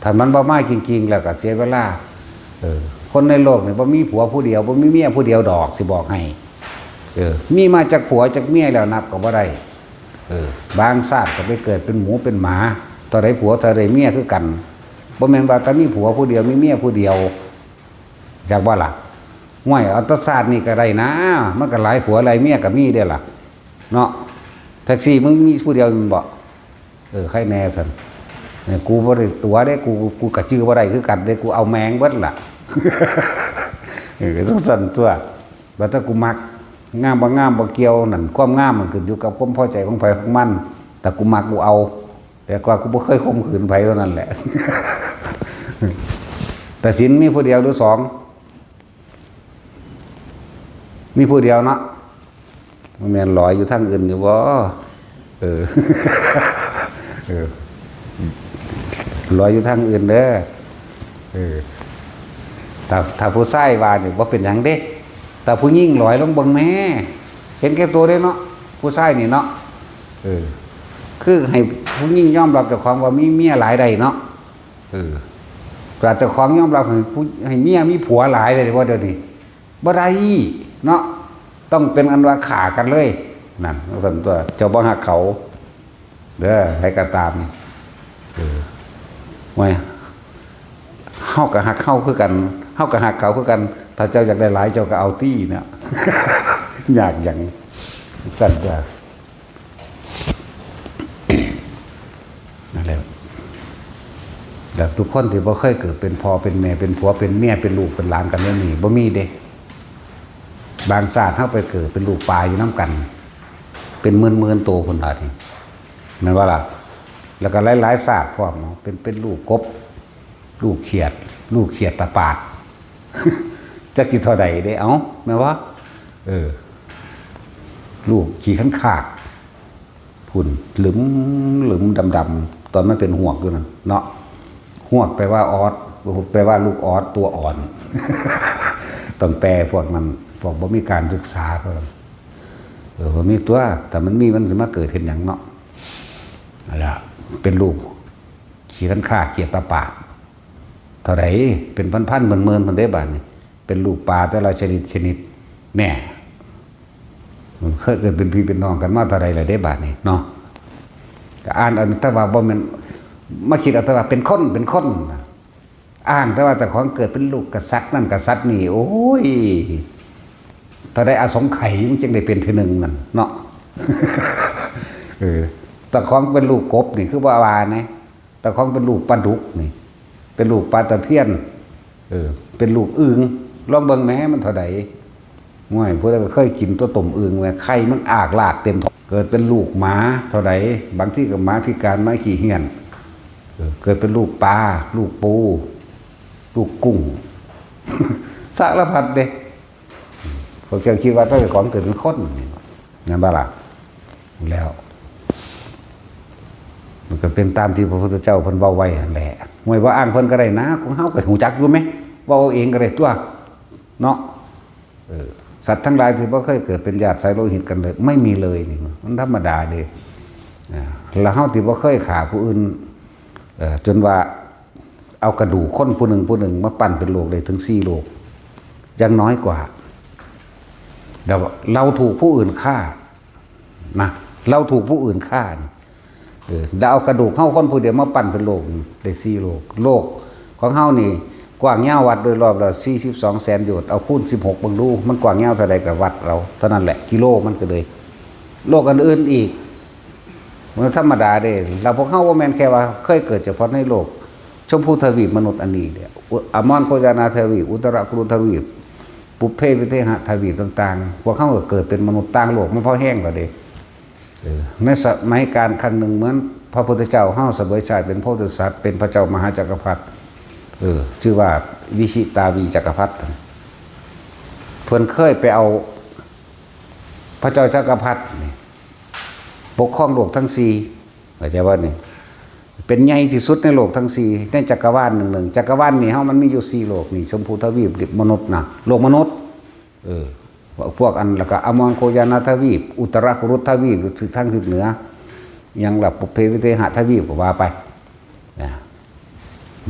ถ้ามันบ่มาจริงๆ แล้วก็เสียเวลา เออ คนในโลกนี่บ่มีผัวผู้เดียว บ่มีเมียผู้เดียวดอก สิบอกให้ เออ มีมาจักผัวจักเมียแล้วนับก็บ่ได้ เออ บางชาติก็ไปเกิดเป็นหมูเป็นหมา เท่าใดผัวเท่าใดเมียคือกัน บ่แม่นว่าแต่มีผัวผู้เดียว มีเมียผู้เดียว จักบ่ล่ะ ห้วย เอาแต่ชาตินี่ก็ได้นะ มันก็หลายผัวหลายเมียก็มีเด้ล่ะ เนาะ แท็กซี่มึงมีผู้เดียวแม่นบ่ เออ ใครแน่ซั่น เออ กูบ่ได้ตั๋วเด้ กู กูก็จื่อบ่ได้คือกันเด้ กูเอาแม่งเบิดล่ะ เออ จั่งซั้นตั๊ว ว่าแต่กูมัก งามบ่งามบ่เกี่ยวนั่น ความงามมันขึ้นอยู่กับความพอใจของไผของมัน แต่กูมักกูเอา แต่ว่ากูบ่เคยข่มขืนไผเท่านั้นแหละ แต่ศีลมีผู้เดียวหรือสอง มีผู้เดียวเนาะ บ่แม่นลอยอยู่ทางอื่นอยู่บ่ เออ เออ ลอยอยู่ทางอื่นเด้อ เออ ถ้า ถ้าผู้ชายว่านี่บ่เป็นหยังเด้ แต่ผู้หญิงลอยลองเบิ่งแหม เห็นแก่ตัวเด้เนาะ ผู้ชายนี่เนาะ เออ คือให้ผู้หญิงยอมรับเจ้าของว่ามีเมียหลายได้เนาะ เออ ถ้าเจ้าของยอมรับให้ผู้ ให้เมียมีผัวหลายเลยว่าเดี๋ยวนี้ บ่ได้เนาะ ต้องเป็นอันว่าฆ่ากันเลย นั่น จั่งซั้นตั๊ว เจ้าบ่ฮักเขา เด้อ ไผก็ตาม เออ ว่า เฮาก็ฮักเฮาคือกัน เฮาก็ฮักเขาคือกัน ถ้าเจ้าอยากได้หลาย เจ้าก็เอาตี้เนี่ย ยากหยัง จั่งซั้นตั๊ว นั่นแหละ แล้วทุกคนที่บ่เคยเกิดเป็นพ่อเป็นแม่ เป็นผัวเป็นเมีย เป็นลูกเป็นหลานกันแนวนี้ บ่มีเด้ บางชาติเฮาไปเกิดเป็นลูกปลาอยู่นำกัน เป็นหมื่นๆ โตพุ้นล่ะนี่ แม่นบ่ล่ะ แล้วก็หลายๆ ชาติพร้อมเนาะ เป็น เป็นลูกกบ ลูกเขียด ลูกเขียดตาปาด จักสิเท่าใดเด้ เอ้า แม่นบ่ เออ ลูกขี้คันคาก พุ้น หลึม หลึมดำๆ ตอนมันเป็นฮวกอยู่นั่นเนาะ ฮวกแปลว่าออส แปลว่าลูกออสตัวอ่อน ต้องแปลพวกนั้น พวกบ่มีการศึกษาพวกนั้น เออ บ่มีตั๊ว ถ้ามันมีมันสิมาเกิดเฮ็ดหยังเนาะ นั่นล่ะ เป็นลูกขี้คันคากเขียดตาปาด เท่าใด เป็นพันๆ หมื่นๆ พุ้นเด้บาดนี้ เป็นลูกปลาแต่ละชนิดชนิด แน่ มันเคยเกิดเป็นพี่เป็นน้องกันมาเท่าใดล่ะเด้บาดนี้เนาะ ก็อ่านเอาแต่ว่าบ่แม่น มาคิดเอาแต่ว่าเป็นคน เป็นคนนะ อ้างแต่ว่าเจ้าของเกิดเป็นลูกกษัตริย์นั่นกษัตริย์นี่ โอ้ย เท่าใดอสงไขยมันจึงได้เป็นทีหนึ่งนั่นเนาะ เออ เจ้าของเป็นลูกกบนี่คือว่าว่าไง เจ้าของเป็นลูกปลาดุกนี่ เป็นลูกปลาตะเพียน เออ เป็นลูกอึ่ง ลองเบิ่งแหมมันเท่าใด ง่วย พวกเราก็เคยกินตัวต้มอึ่งแหม ไข่มันอากลากเต็มท้อง เกิดเป็นลูกหมาเท่าใด บางทีก็หมาพิการ หมาขี้เหี้ยน เออ เกิดเป็นลูกปลา ลูกปู ลูกกุ้ง สารพัดเด้ พวกเจ้าคิดว่าเจ้าของเกิดเป็นคนนี่ นั่นบ่ล่ะ แล้ว มันก็เป็นตามที่พระพุทธเจ้าเพิ่นเว้าไว้หั่นแหละ ห้วย บ่อ้างเพิ่นก็ได้นะ ของเฮาก็ฮู้จักอยู่แหม เว้าเอาเองก็ได้ตั๊ว เนาะ เออ สัตว์ทั้งหลายที่บ่เคยเกิดเป็นญาติสายโลหิตกันเลย ไม่มีเลยนี่ มันธรรมดาเด้ อ่า แล้วเฮาที่บ่เคยฆ่าผู้อื่น เอ่อ จนว่าเอากระดูกคนผู้หนึ่งผู้หนึ่งมาปั้นเป็นโลกได้ถึงสี่โลก อย่างน้อยกว่า แล้วเราถูกผู้อื่นฆ่า นะ เราถูกผู้อื่นฆ่านี่ เออ แล้วเอากระดูกเฮาคนผู้เดียวมาปั้นเป็นโลกนี่ ได้สี่โลก โลกของเฮานี่ กว้างยาววัดโดยรอบแล้วสี่สิบสองแสนโยชน์ เอาคูณสิบหกเบิ่งดู มันกว้างยาวเท่าใดก็วัดเอาเท่านั้นแหละ กิโลมันก็เลย โลกอื่นๆอีก มันธรรมดาเด้ เราพวกเฮาบ่แม่นแค่ว่าเคยเกิดเฉพาะในโลก ชมพูทวีปมนุษย์อันนี้เด้ อุ- อมรโคจานาทวีป อุตรกุรุทวีป ปุพเพวิเทหทวีปต่างๆ พวกเฮาก็เกิดเป็นมนุษย์ต่างโลก มันพอแฮงแล้วเด้ เออ ในสมัยกาลครั้งหนึ่งเหมือนพระพุทธเจ้าเฮาเสวยชาติเป็นพระโพธิสัตว์ เป็นพระเจ้ามหาจักรพรรดิ เออ ชื่อว่าวิชิตาวีจักรพรรดิ เพิ่นเคยไปเอาพระเจ้าจักรพรรดินี่ปกครองโลกทั้งสี่ เข้าใจบ่นี่ เป็นใหญ่ที่สุดในโลกทั้งสี่ ในจักรวาลหนึ่งๆ จักรวาลนี่เฮามันมีอยู่สี่โลกนี่ ชมพูทวีป มนุษย์นะ โลกมนุษย์ เออ พวกอัน แล้วก็อมรโคจานาทวีป อุตรกุรุทวีป ทางทิศเหนือ ยังละปุพเพวิเทหทวีปก็ว่าไปนะ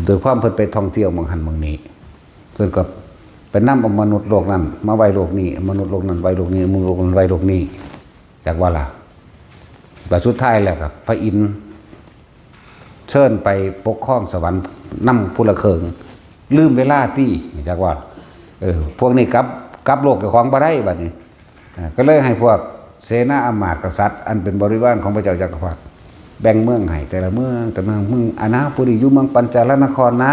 โดยความเพิ่นไปท่องเที่ยวเมืองหั้นเมืองนี้ เพิ่นก็ไปนำเอามนุษย์โลกนั้นมาไว้โลกนี้ มนุษย์โลกนั้นไว้โลกนี้ มนุษย์โลกนั้นไว้โลกนี้ จักว่าล่ะ บัดสุดท้ายแล้วก็พระอินทร์เชิญไปปกครองสวรรค์นำผู้ละเคิง ลืมเวลาตี้ จักว่า เออ พวกนี้กลับ กลับโลกเจ้าของบ่ได้บัดนี้ อ่า ก็เลยให้พวกเสนาอำมาตย์กษัตริย์ อันเป็นบริวารของพระเจ้าจักรพรรดิ แบ่งเมืองให้แต่ละเมือง แต่เมือง มึง อานา ผู้นี้อยู่เมืองปัญจาลนครนะ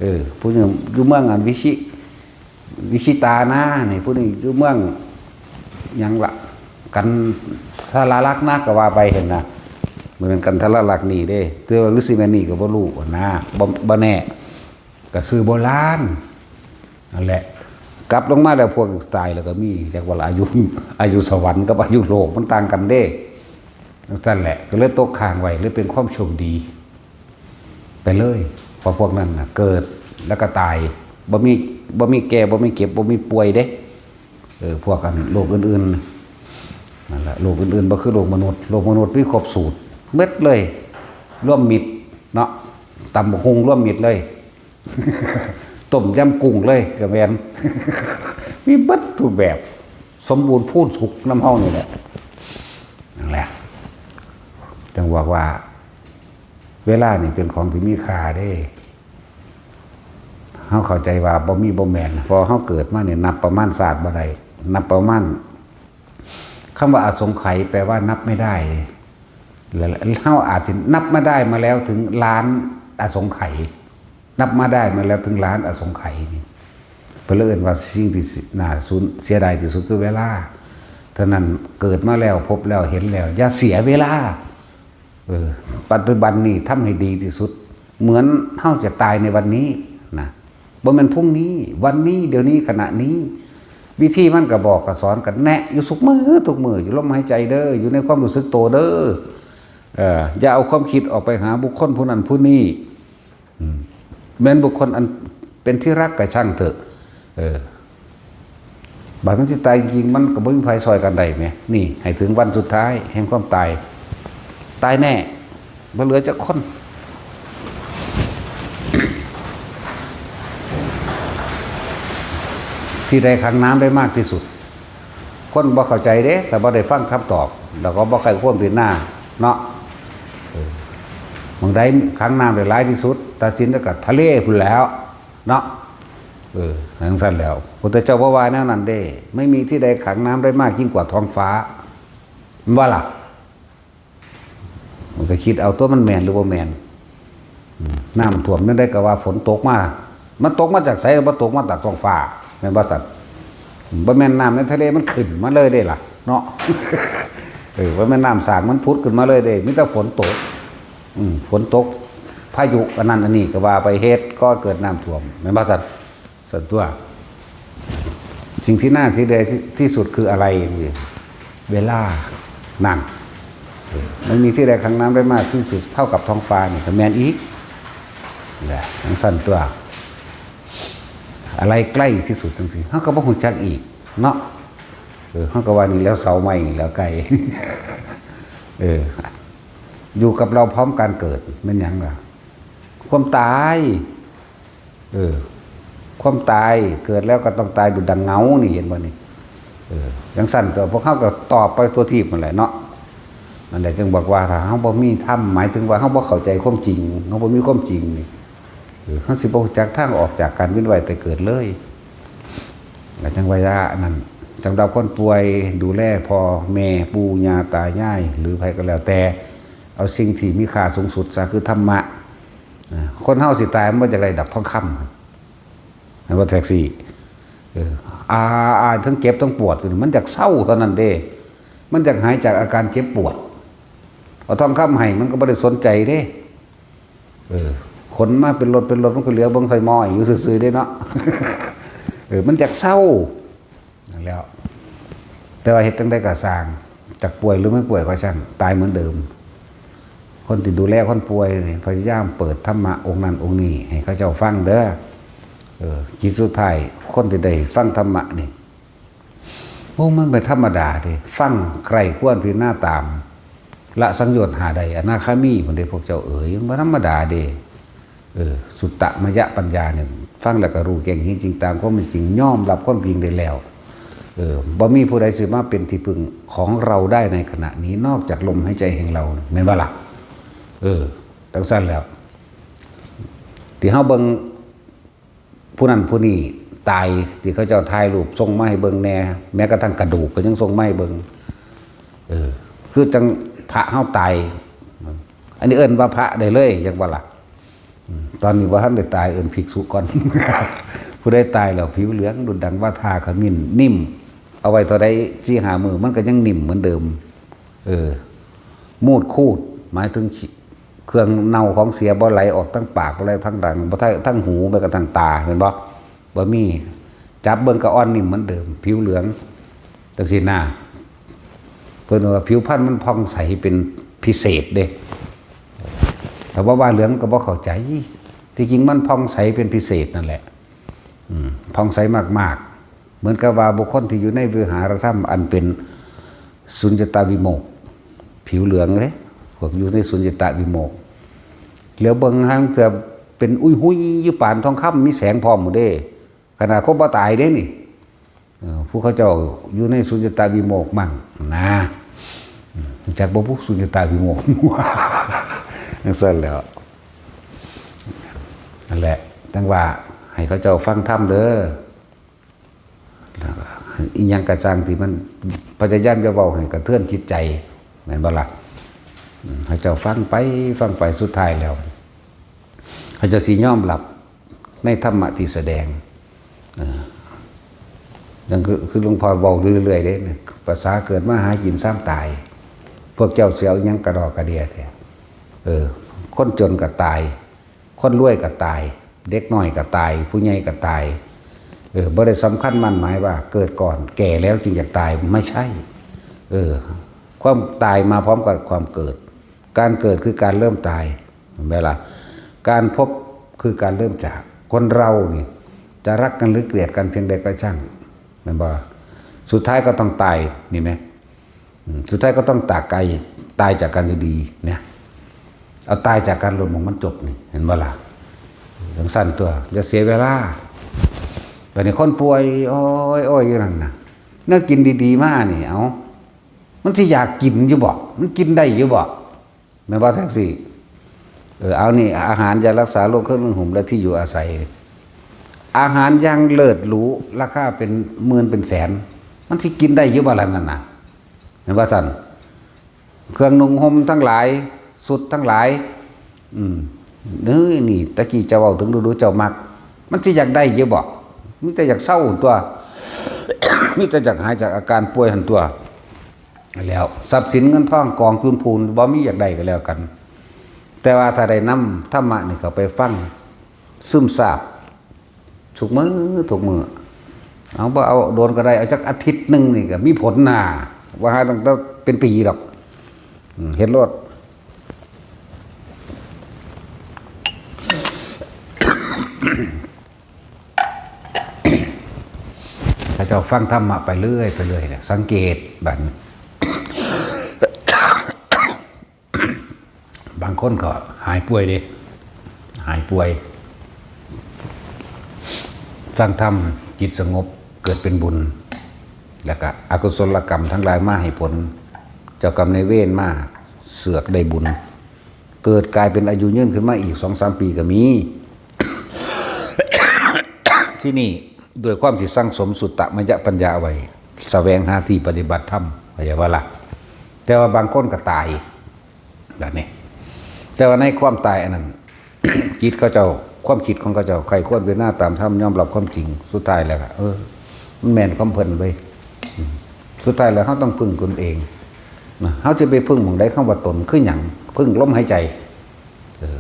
เออ ผู้นี้อยู่เมืองอันวิชิ- วิชิตานะ นี่ ผู้นี้อยู่เมืองหยังละ กันทราลักษณ์นะ ก็ว่าไปหั้นนะ บ่แม่นกันทราลักษณ์นี่เด้ แต่ว่าฤๅษีแม่นนี่ก็บ่รู้หั้นนะ บ่- บ่แน่ ก็ชื่อโบราณนั่นแหละ กลับลงมาแล้วพวกตายแล้วก็มี จักว่าละ อายุ- อายุสวรรค์กับอายุโลกมันต่างกันเด้ จั่งซั่นแหละ ก็เลยตกค้างไว้ เลยเป็นความโชคดีไปเลย เพราะพวกนั้นน่ะ เกิดแล้วก็ตาย บ่มี- บ่มีแก่ บ่มีเจ็บ บ่มีป่วยเด้ เออ พวกอันโลกอื่นๆ นั่นแหละ โลกอื่นๆ บ่คือโลกมนุษย์ โลกมนุษย์มีครบสูตรเบิดเลย รวมมิตรเนาะ ตำบักหุ่งรวมมิตรเลย ต้มยำกุ้งเลยก็แม่น มีเบิดทุกแบบ สมบูรณ์พูนสุขนำเฮานี่แหละ นั่นแหละ จั่งบอกว่า เวลานี่เป็นของที่มีค่าเด้ เฮาเข้าใจว่าบ่มีบ่แม่น เพราะเฮาเกิดมาเนี่ยนับประมาณชาติบ่ได้ นับประมาณ คำว่าอสงไขยแปลว่านับไม่ได้เลย และเฮาอาจจะนับมาได้มาแล้วถึงล้านอสงไขย นับมาได้มาแล้วถึงล้านอสงไขยนี่ เพิ่นเลยเอิ้นว่าสิ่งที่น่าสูญเสียดายที่สุดคือเวลา เท่านั้น เกิดมาแล้วพบแล้วเห็นแล้ว อย่าเสียเวลา เออ ปัจจุบันนี่ทำให้ดีที่สุด เหมือนเฮาจะตายในวันนี้นะ บ่แม่นพรุ่งนี้ วันนี้ เดี๋ยวนี้ ขณะนี้ วิธีมันก็บอกก็สอนกันแนะอยู่ทุกมื้อทุกมื้อ อยู่ลมหายใจเด้อ อยู่ในความรู้สึกโตเด้อ เออ อย่าเอาความคิดออกไปหาบุคคลผู้นั้นผู้นี้ อืม แม้นบุคคลอันเป็นที่รักก็ช่างเถอะ เออ บัดมันสิตายจริงๆ มันก็บ่มีไผซ่อยกันได้แหม นี่ ให้ถึงวันสุดท้ายแห่งความตาย ตายแน่ บ่เหลือจักคน ที่ใดขังน้ำได้มากที่สุด คนบ่เข้าใจเด้ แต่บ่ได้ฟังคำตอบ แล้วก็บ่ใคร่ควรพิจารณาเนาะ เออ หม่องใดขังน้ำได้หลายที่สุด ตัดสินแล้วก็ทะเลพู้นแหล้วเนาะ เออ จั่งซั่นแหล้ว พุทธเจ้าบ่ว่าแนวนั้นเด้ ไม่มีที่ใดขังน้ำได้มากยิ่งกว่าท้องฟ้า แม่นบ่ล่ะ มันก็คิดเอาตัวมันแม่นหรือบ่แม่น อืม น้ำท่วมจั่งใดก็ว่าฝนตกมา มันตกมาจากไส บ่ตกมาจากท้องฟ้า แม่นบ่ซั่น บ่แม่นน้ำในทะเลมันขึ้นมาเลยเด้ล่ะ เนาะ เออ บ่แม่นน้ำสร้างมันผุดขึ้นมาเลยเด้ มีแต่ฝนตก อืม ฝนตก พายุอันนั้นอันนี้ก็ว่าไป เหตุก่อเกิดน้ำท่วม แม่นบ่ซั่น ซั่นตั๊ว สิ่งที่น่าเสียดายที่- ที่สุดคืออะไร คือเวลา นั่น เออ มันมีที่ใดขังน้ำได้มากที่สุดเท่ากับท้องฟ้านี่ ก็แม่นอีก แหละ จั่งซั่นตั๊ว อะไรใกล้ที่สุดจั่งซี้ เฮาก็บ่ฮู้จักอีกเนาะ เออ เฮาก็ว่านี่แหล้วเสาไม้ นี่แหล้วไกล เออ อยู่กับเราพร้อมการเกิด แม่นหยังล่ะ ความตาย เออ ความตาย เกิดแล้วก็ต้องตายดุจดังเงา นี่ เห็นบ่นี่ เออ จั่งซั่นตั๊ว พวกเฮาก็ตอบไปทั่วทีปนั่นแหละเนาะ นั่นแหละจึงบอกว่าถ้าเฮาบ่มีธรรม หมายถึงว่าเฮาบ่เข้าใจความจริง เฮาบ่มีความจริงนี่ เออ เฮาสิบ่รู้จักทางออกจากการเวียนว่ายตายเกิดเลย ก็จั่งว่านั่น สำหรับคนป่วย ดูแลพ่อแม่ปู่ย่าตายาย หรือไผก็แล้วแต่ เอาสิ่งที่มีค่าสูงสุดซะ คือธรรมะ อ่า คนเฮาสิตายมันบ่อยากได้ดอกทองคำ เห็นบ่ แท็กซี่ เออ อา อา ทั้งเจ็บทั้งปวด มันอยากเซาเท่านั้นเด้ มันอยากหายจากอาการเจ็บปวด เอาทองคำให้มันก็บ่ได้สนใจเด้ เออ ขนมาเป็นรถเป็นรถมันก็เหลือเบิ่งไฟหม้ออยู่ซื่อๆเด้เนาะ เออ มันอยากเซา นั่นแหล้ว แต่ว่าเฮ็ดจั่งใดก็ซ่าง จักป่วยหรือไม่ป่วยก็ช่าง ตายเหมือนเดิม คนที่ดูแลคนป่วยนี่ พยายามเปิดธรรมะองค์นั้นองค์นี้ให้เขาเจ้าฟังเด้อ เออ จิตสุดท้าย คนที่ได้ฟังธรรมะนี่ โอ้ มันบ่ธรรมดาเด้ ฟังใคร่ครวญพิจารณาตาม ละสังโยชน์ห้าได้ อนาคามีพุ้นเด้ พวกเจ้าเอ๋ย มันบ่ธรรมดาเด้ เออ สุตตมยปัญญาเนี่ย ฟังแล้วก็รู้แจ้งเห็นจริงตามความเป็นจริง ยอมรับความจริงได้แล้ว เออ บ่มีผู้ใดสิมาเป็นที่พึ่งของเราได้ในขณะนี้ นอกจากลมหายใจแห่งเรา แม่นบ่ล่ะ เออ จั่งซั้นแล้ว ที่เฮาเบิ่ง ผู้นั้นผู้นี้ตาย ที่เขาเจ้าถ่ายรูปส่งมาให้เบิ่งแหน่ แม้กระทั่งกระดูกก็ยังส่งมาให้เบิ่ง เออ คือจั่งพระเฮาตาย อันนี้เอิ้นว่าพระได้เลย จั่งว่าล่ะ อืม ตอนนี้บ่ทันได้ตาย เอิ้นภิกษุก่อน ผู้ใดตายแล้วผิวเหลืองดุจดังว่าทาขมิ้น นิ่ม เอาไว้เท่าใด สี่ห้ามื้อ มันก็ยังนิ่มเหมือนเดิม เออ มูดคูด หมายถึง เครื่องเน่าของเสียบ่ไหลออกทางปาก บ่ไหลทางดัง บ่ทาง ทางหู แม้กระทั่งตา แม่นบ่ บ่มี จับเบิ่งก็อ่อนนิ่มเหมือนเดิม ผิวเหลือง จั่งซี้นะ เพิ่นว่าผิวพรรณมันผ่องใสเป็นพิเศษเด้ ถ้าว่าว่าเหลืองก็บ่เข้าใจ ที่จริงมันผ่องใสเป็นพิเศษนั่นแหละ อืม ผ่องใสมากๆ เหมือนกับว่าบุคคลที่อยู่ในวิหารธรรมอันเป็นสุญญตาวิโมกข์ ผิวเหลืองเด้ พวกอยู่ในสุญญตาวิโมกข์ เหลียวเบิ่งหางเทื่อเป็นอุ้ยหุยอยู่ปานทองคำ มีแสงพร้อมหมดเด้ ขนาดคนบ่ตายเด้นี่ เออ ผู้เขาเจ้าอยู่ในสุญญตาวิโมกข์มั่งนะ อืม จักบ่พุกสุญญตาวิโมกข์ จั่งซั้นแหล้ว นั่นแหละ จั่งว่าให้เขาเจ้าฟังธรรมเด้อ แล้วก็อิหยังกะซ่างที่มันพยายามจะเว้าให้กระเทือนจิตใจ แม่นบ่ล่ะ อืม ให้เจ้าฟังไป ฟังไป สุดท้ายแล้ว เขาเจ้าสิยอมรับในธรรมะที่แสดง เออ นั่นคือ คือหลวงพ่อเว้าเรื่อยๆเด้ ภาษาเกิดมาหากินซ้ำตาย พวกเจ้าสิเอาหยังกระดอกกระเดียแท้ เออ คนจนก็ตาย คนรวยก็ตาย เด็กน้อยก็ตาย ผู้ใหญ่ก็ตาย เออ บ่ได้สำคัญมั่นหมายว่าเกิดก่อน แก่แล้วจึงอยากตาย ไม่ใช่ เออ ความตายมาพร้อมกับความเกิด การเกิดคือการเริ่มตาย แม่นบ่ล่ะ การพบคือการเริ่มจาก คนเรานี่ จะรักกันหรือเกลียดกันเพียงใดก็ช่าง แม่นบ่ สุดท้ายก็ต้องตาย นี่แหม อืม สุดท้ายก็ต้องตากไกล ตายจากกันดีๆ เนี่ย เอาตายจากกันโลดหม่องมันจบนี่ เห็นบ่ล่ะ จั่งซั้นตั๊ว อย่าเสียเวลา บัดนี้คนป่วย โอ้ย โอ้ย อยู่นั่นน่ะ แนวกินดีๆ มานี่ เอ้า มันสิอยากกินอยู่บ่ มันกินได้อยู่บ่ แม่นบ่ แท็กซี่ เออ เอานี่ อาหารยารักษาโรค เครื่องนุ่งห่ม และที่อยู่อาศัย อาหารอย่างเลิศหรู ราคาเป็นหมื่นเป็นแสน มันสิกินได้อยู่บ่ล่ะนั่นน่ะ แม่นบ่ซั้น เครื่องนุ่งห่มทั้งหลาย ชุดทั้งหลาย อืม เอ้ย นี่ ตะกี้เจ้าเว้าถึงดูๆ เจ้ามัก มันสิอยากได้อยู่บ่ มีแต่อยากเซาตั๊ว มีแต่อยากหายจากอาการป่วยหั่นตั๊ว แล้ว ทรัพย์สินเงินทองกองจุนพูน บ่มีอยากได้ก็แล้วกัน แต่ว่าถ้าได้นำธรรมะนี่เข้าไปฟัง ซึมซาบ ทุกมื้อ ทุกมื้อ เอา บ่เอาโดนก็ได้ เอาจักอาทิตย์หนึ่งนี่ก็มีผลน่า ว่าหาตั้งแต่เป็นปีดอก อืม เฮ็ดโลด ถ้าเจ้าฟังธรรมะไปเรื่อย ไปเรื่อยเนี่ย สังเกตบัดนี้ บางคนก็หายป่วยเด้ หายป่วย ฟังธรรม จิตสงบ เกิดเป็นบุญ แล้วก็อกุศลกรรมทั้งหลายมาให้ผล เจ้ากรรมนายเวรมาเสือกได้บุญ เกิดกลายเป็นอายุยืนขึ้นมาอีกสองสามปีก็มี ที่นี่ด้วยความที่สั่งสมสุตตมยปัญญาไว้ แสวงหาที่ปฏิบัติธรรม เข้าใจบ่ล่ะ แต่ว่าบางคนก็ตายแบบนี้ แต่ว่าในความตายอันนั้น จิตเขาเจ้า ความคิดของเขาเจ้า ใคร่ครวญพิจารณาตามธรรม ยอมรับความจริง สุดท้ายแล้วก็ เออ มันแม่นความเพิ่นเว้ย อืม สุดท้ายแล้วเราต้องพึ่งตนเองนะ เราจะไปพึ่งหม่องใด คำว่าตนคือหยัง พึ่งลมหายใจ เออ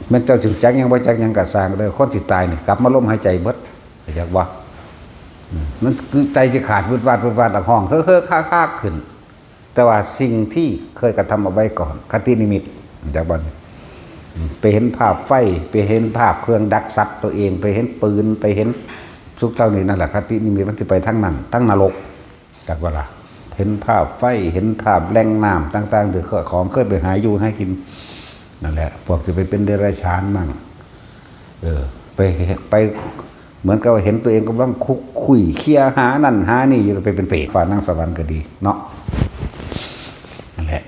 แม่นเจ้าสิจักหยังบ่จักหยังก็ซ่างเด้อ คนสิตายนี่กลับมาลมหายใจเบิด เข้าใจบ่ อืม มันคือใจสิขาดวืดวาดวืดวาด ห้องเฮ้อๆ คากๆ ขึ้น แต่ว่าสิ่งที่เคยกระทำเอาไว้ก่อน คตินิมิต เข้าใจบ่ อืม ไปเห็นภาพไฟ ไปเห็นภาพเครื่องดักสัตว์ตัวเอง ไปเห็นปืน ไปเห็นสุขเหล่านี้ นั่นแหละ คตินิมิตมันสิไปทางนั้น ทางนรก จักว่าล่ะ เห็นภาพไฟ เห็นภาพแหล่งน้ำต่างๆ ที่ของเคยไปหาอยู่หากิน นั่นแหละ พวกจะไปเป็นเดรัจฉานมั่ง เออ ไป ไป เหมือนกับว่าเห็นตัวเองกำลังคุกคุยเคลียร์หานั่นหานี่อยู่ ไปเป็นเปรต ฟ้านั่งสวรรค์ก็ดีเนาะ นั่นแหละ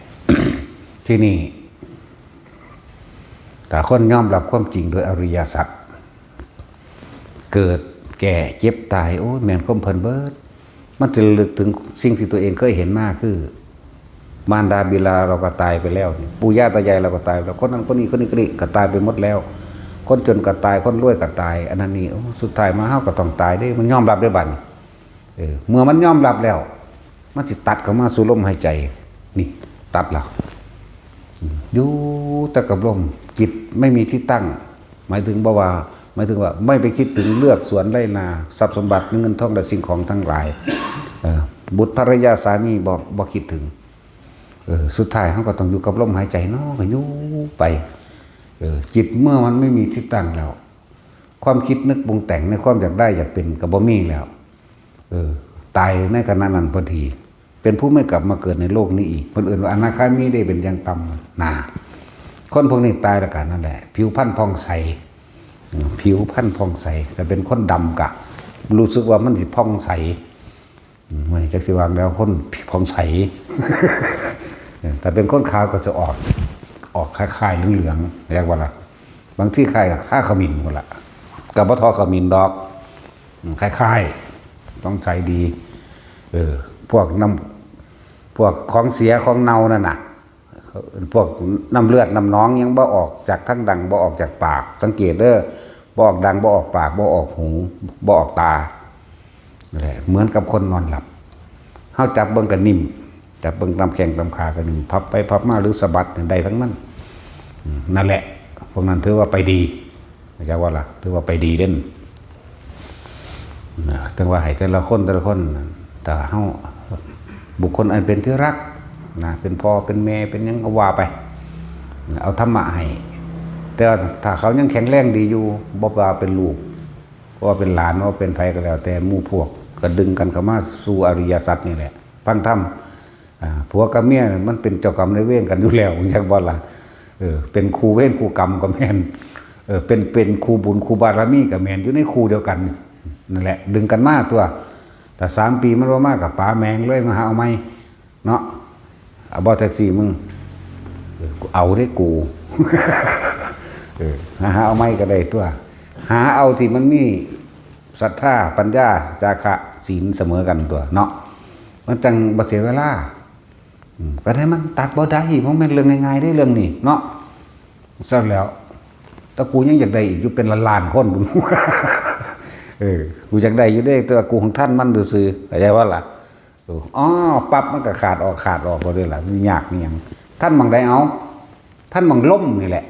ที่นี่ ถ้าคนยอมรับความจริงโดยอริยสัจ เกิด แก่ เจ็บ ตาย โอ้ย แม่นความเพิ่นเบิด มันจะระลึกถึงสิ่งที่ตัวเองเคยเห็นมา คือ มารดาบิดาเราก็ตายไปแล้วนี่ ปู่ย่าตายายเราก็ตายไปแล้ว คนนั้นคนนี้คนนี้คนนี้ก็ตายไปหมดแล้ว คนจนก็ตาย คนรวยก็ตาย อันนั้นนี่ โอ้ สุดท้ายมาเฮาก็ต้องตายเด้ มันยอมรับได้บัดนี้ เออ เมื่อมันยอมรับแล้ว มันสิตัดเข้ามาสู่ลมหายใจ นี่ ตัดแล้ว อยู่แต่กับลม จิตไม่มีที่ตั้ง หมายถึงบ่ว่า หมายถึงว่าไม่ไปคิดถึงเลือกสวนไร่นา ทรัพย์สมบัติเงินทองและสิ่งของทั้งหลาย เอ่อ บุตรภรรยาสามีบ่ บ่คิดถึง เออ สุดท้ายเราก็ต้องอยู่กับลมหายใจเนาะ ก็อยู่ไป เออ จิตเมื่อมันไม่มีที่ตั้งแล้ว ความคิดนึกปรุงแต่งในความอยากได้อยากเป็นก็บ่มีแล้ว เออ ตายในขณะนั้นพอดี เป็นผู้ไม่กลับมาเกิดในโลกนี้อีก เพิ่นเอิ้นว่าอนาคามีได้เป็นอย่างต่ำ น่ะ คนพวกนี้ตายแล้วกันนั่นแหละ ผิวพรรณผ่องใส อืม ผิวพรรณผ่องใส แต่เป็นคนดำกะ รู้สึกว่ามันสิผ่องใส อืม ไม่จักสิวางแล้วคนผ่องใส เออ แต่เป็นคนขาวก็จะออก ออกคล้ายๆเหลืองๆ เรียกว่าล่ะ บางทีคล้ายกับทาขมิ้นพุ่นล่ะ กับบ่ทอขมิ้นดอก อืม คล้ายๆ ต้องใสดี เออ พวกน้ำ พวกของเสียของเน่านั่นน่ะ พวกน้ำเลือดน้ำหนองยังบ่ออกจากทางดัง บ่ออกจากปาก สังเกตเด้อ บ่ออกดัง บ่ออกปาก บ่ออกหู บ่ออกตา นั่นแหละ เหมือนกับคนนอนหลับ เฮาจับเบิ่งก็นิ่ม จับเบิ่งตามแข้งตามขาก็นิ่ม พับไปพับมาหรือสะบัดเนี่ยได้ทั้งนั้น อืม นั่นแหละ พวกนั้นถือว่าไปดี เข้าใจว่าล่ะ ถือว่าไปดีเด่น นะ ถึงว่าให้แต่ละคนแต่ละคน ถ้าเฮา บุคคลอันเป็นที่รัก นะ เป็นพ่อเป็นแม่ เป็นหยังก็ว่าไป เอาธรรมะให้ แต่ว่าถ้าเขายังแข็งแรงดีอยู่ บ่ว่าเป็นลูก บ่ว่าเป็นหลาน บ่ว่าเป็นไผก็แล้วแต่ หมู่พวกก็ดึงกันเข้ามาสู่อริยสัจนี่แหละ ฟังธรรม อ่า ผัวกับเมียมันเป็นเจ้ากรรมนายเวรกันอยู่แล้ว จักบ่ล่ะ เออ เป็นคู่เวรคู่กรรมก็แม่น เออ เป็น เป็นคู่บุญคู่บารมีก็แม่น อยู่ในคู่เดียวกัน นั่นแหละ ดึงกันมาตัว ถ้าสามปีมันบ่มาก็ป๋าแม่งเลย มาหาเอาใหม่ เนาะ เอาบ่แท็กซี่มึง เออ กูเอาเด้กู เออ หา หาเอาใหม่ก็ได้ตัว หาเอาที่มันมีศรัทธา ปัญญา จาคะ ศีลเสมอกันตัวเนาะ มันจั่งบ่เสียเวลา อืม ก็ได้มันตัดบ่ได้ บ่แม่นเรื่องง่ายๆเด้เรื่องนี้เนาะ ซั่นแล้ว แต่กูยังอยากได้อีกอยู่เป็นล้านๆคน เออ กูอยากได้อยู่เด้ แต่ว่ากูของท่านมันซื่อๆ เข้าใจบ่ล่ะ เออ อ้อ ปั๊บมันก็ขาดออก ขาดออกบ่ได้ล่ะ มันยากนี่หยัง ท่านหม่องใดเอา ท่านหม่องลมนี่แหละ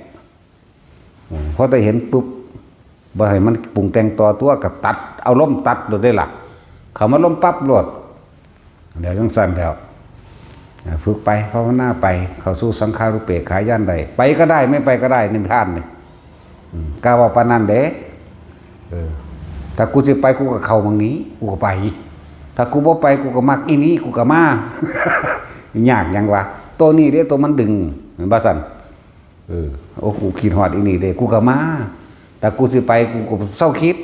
อืม พอแต่เห็นปุ๊บ บ่ให้มันปรุงแต่งต่อตัวก็ตัด เอาลมตัดโลดได้ล่ะ เข้ามาลมปั๊บโลด เดี๋ยวจั่งซั่นแล้ว อ่า ฝึกไป ภาวนาไป เข้าสู่สังขารูปเปกขาญาณได้ ไปก็ได้ ไม่ไปก็ได้ นิพพานนี่ อืม กล้าว่าปานนั้นเด้ เออ ถ้ากูสิไป กูก็เข้าหม่องนี้ กูก็ไป ถ้ากูบ่ไป กูก็มักอีนี้ กูก็มา ยากหยังวะ ตัวนี้เด้ ตัวมันดึง แม่นบ่ซั่น เออ โอ้ กูคิดฮอดอีนี่เด้ กูก็มา แต่กูสิไป กูก็เซาคิด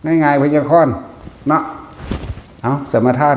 ง่ายๆ พยากรณ์ เนาะ เอา สมาทาน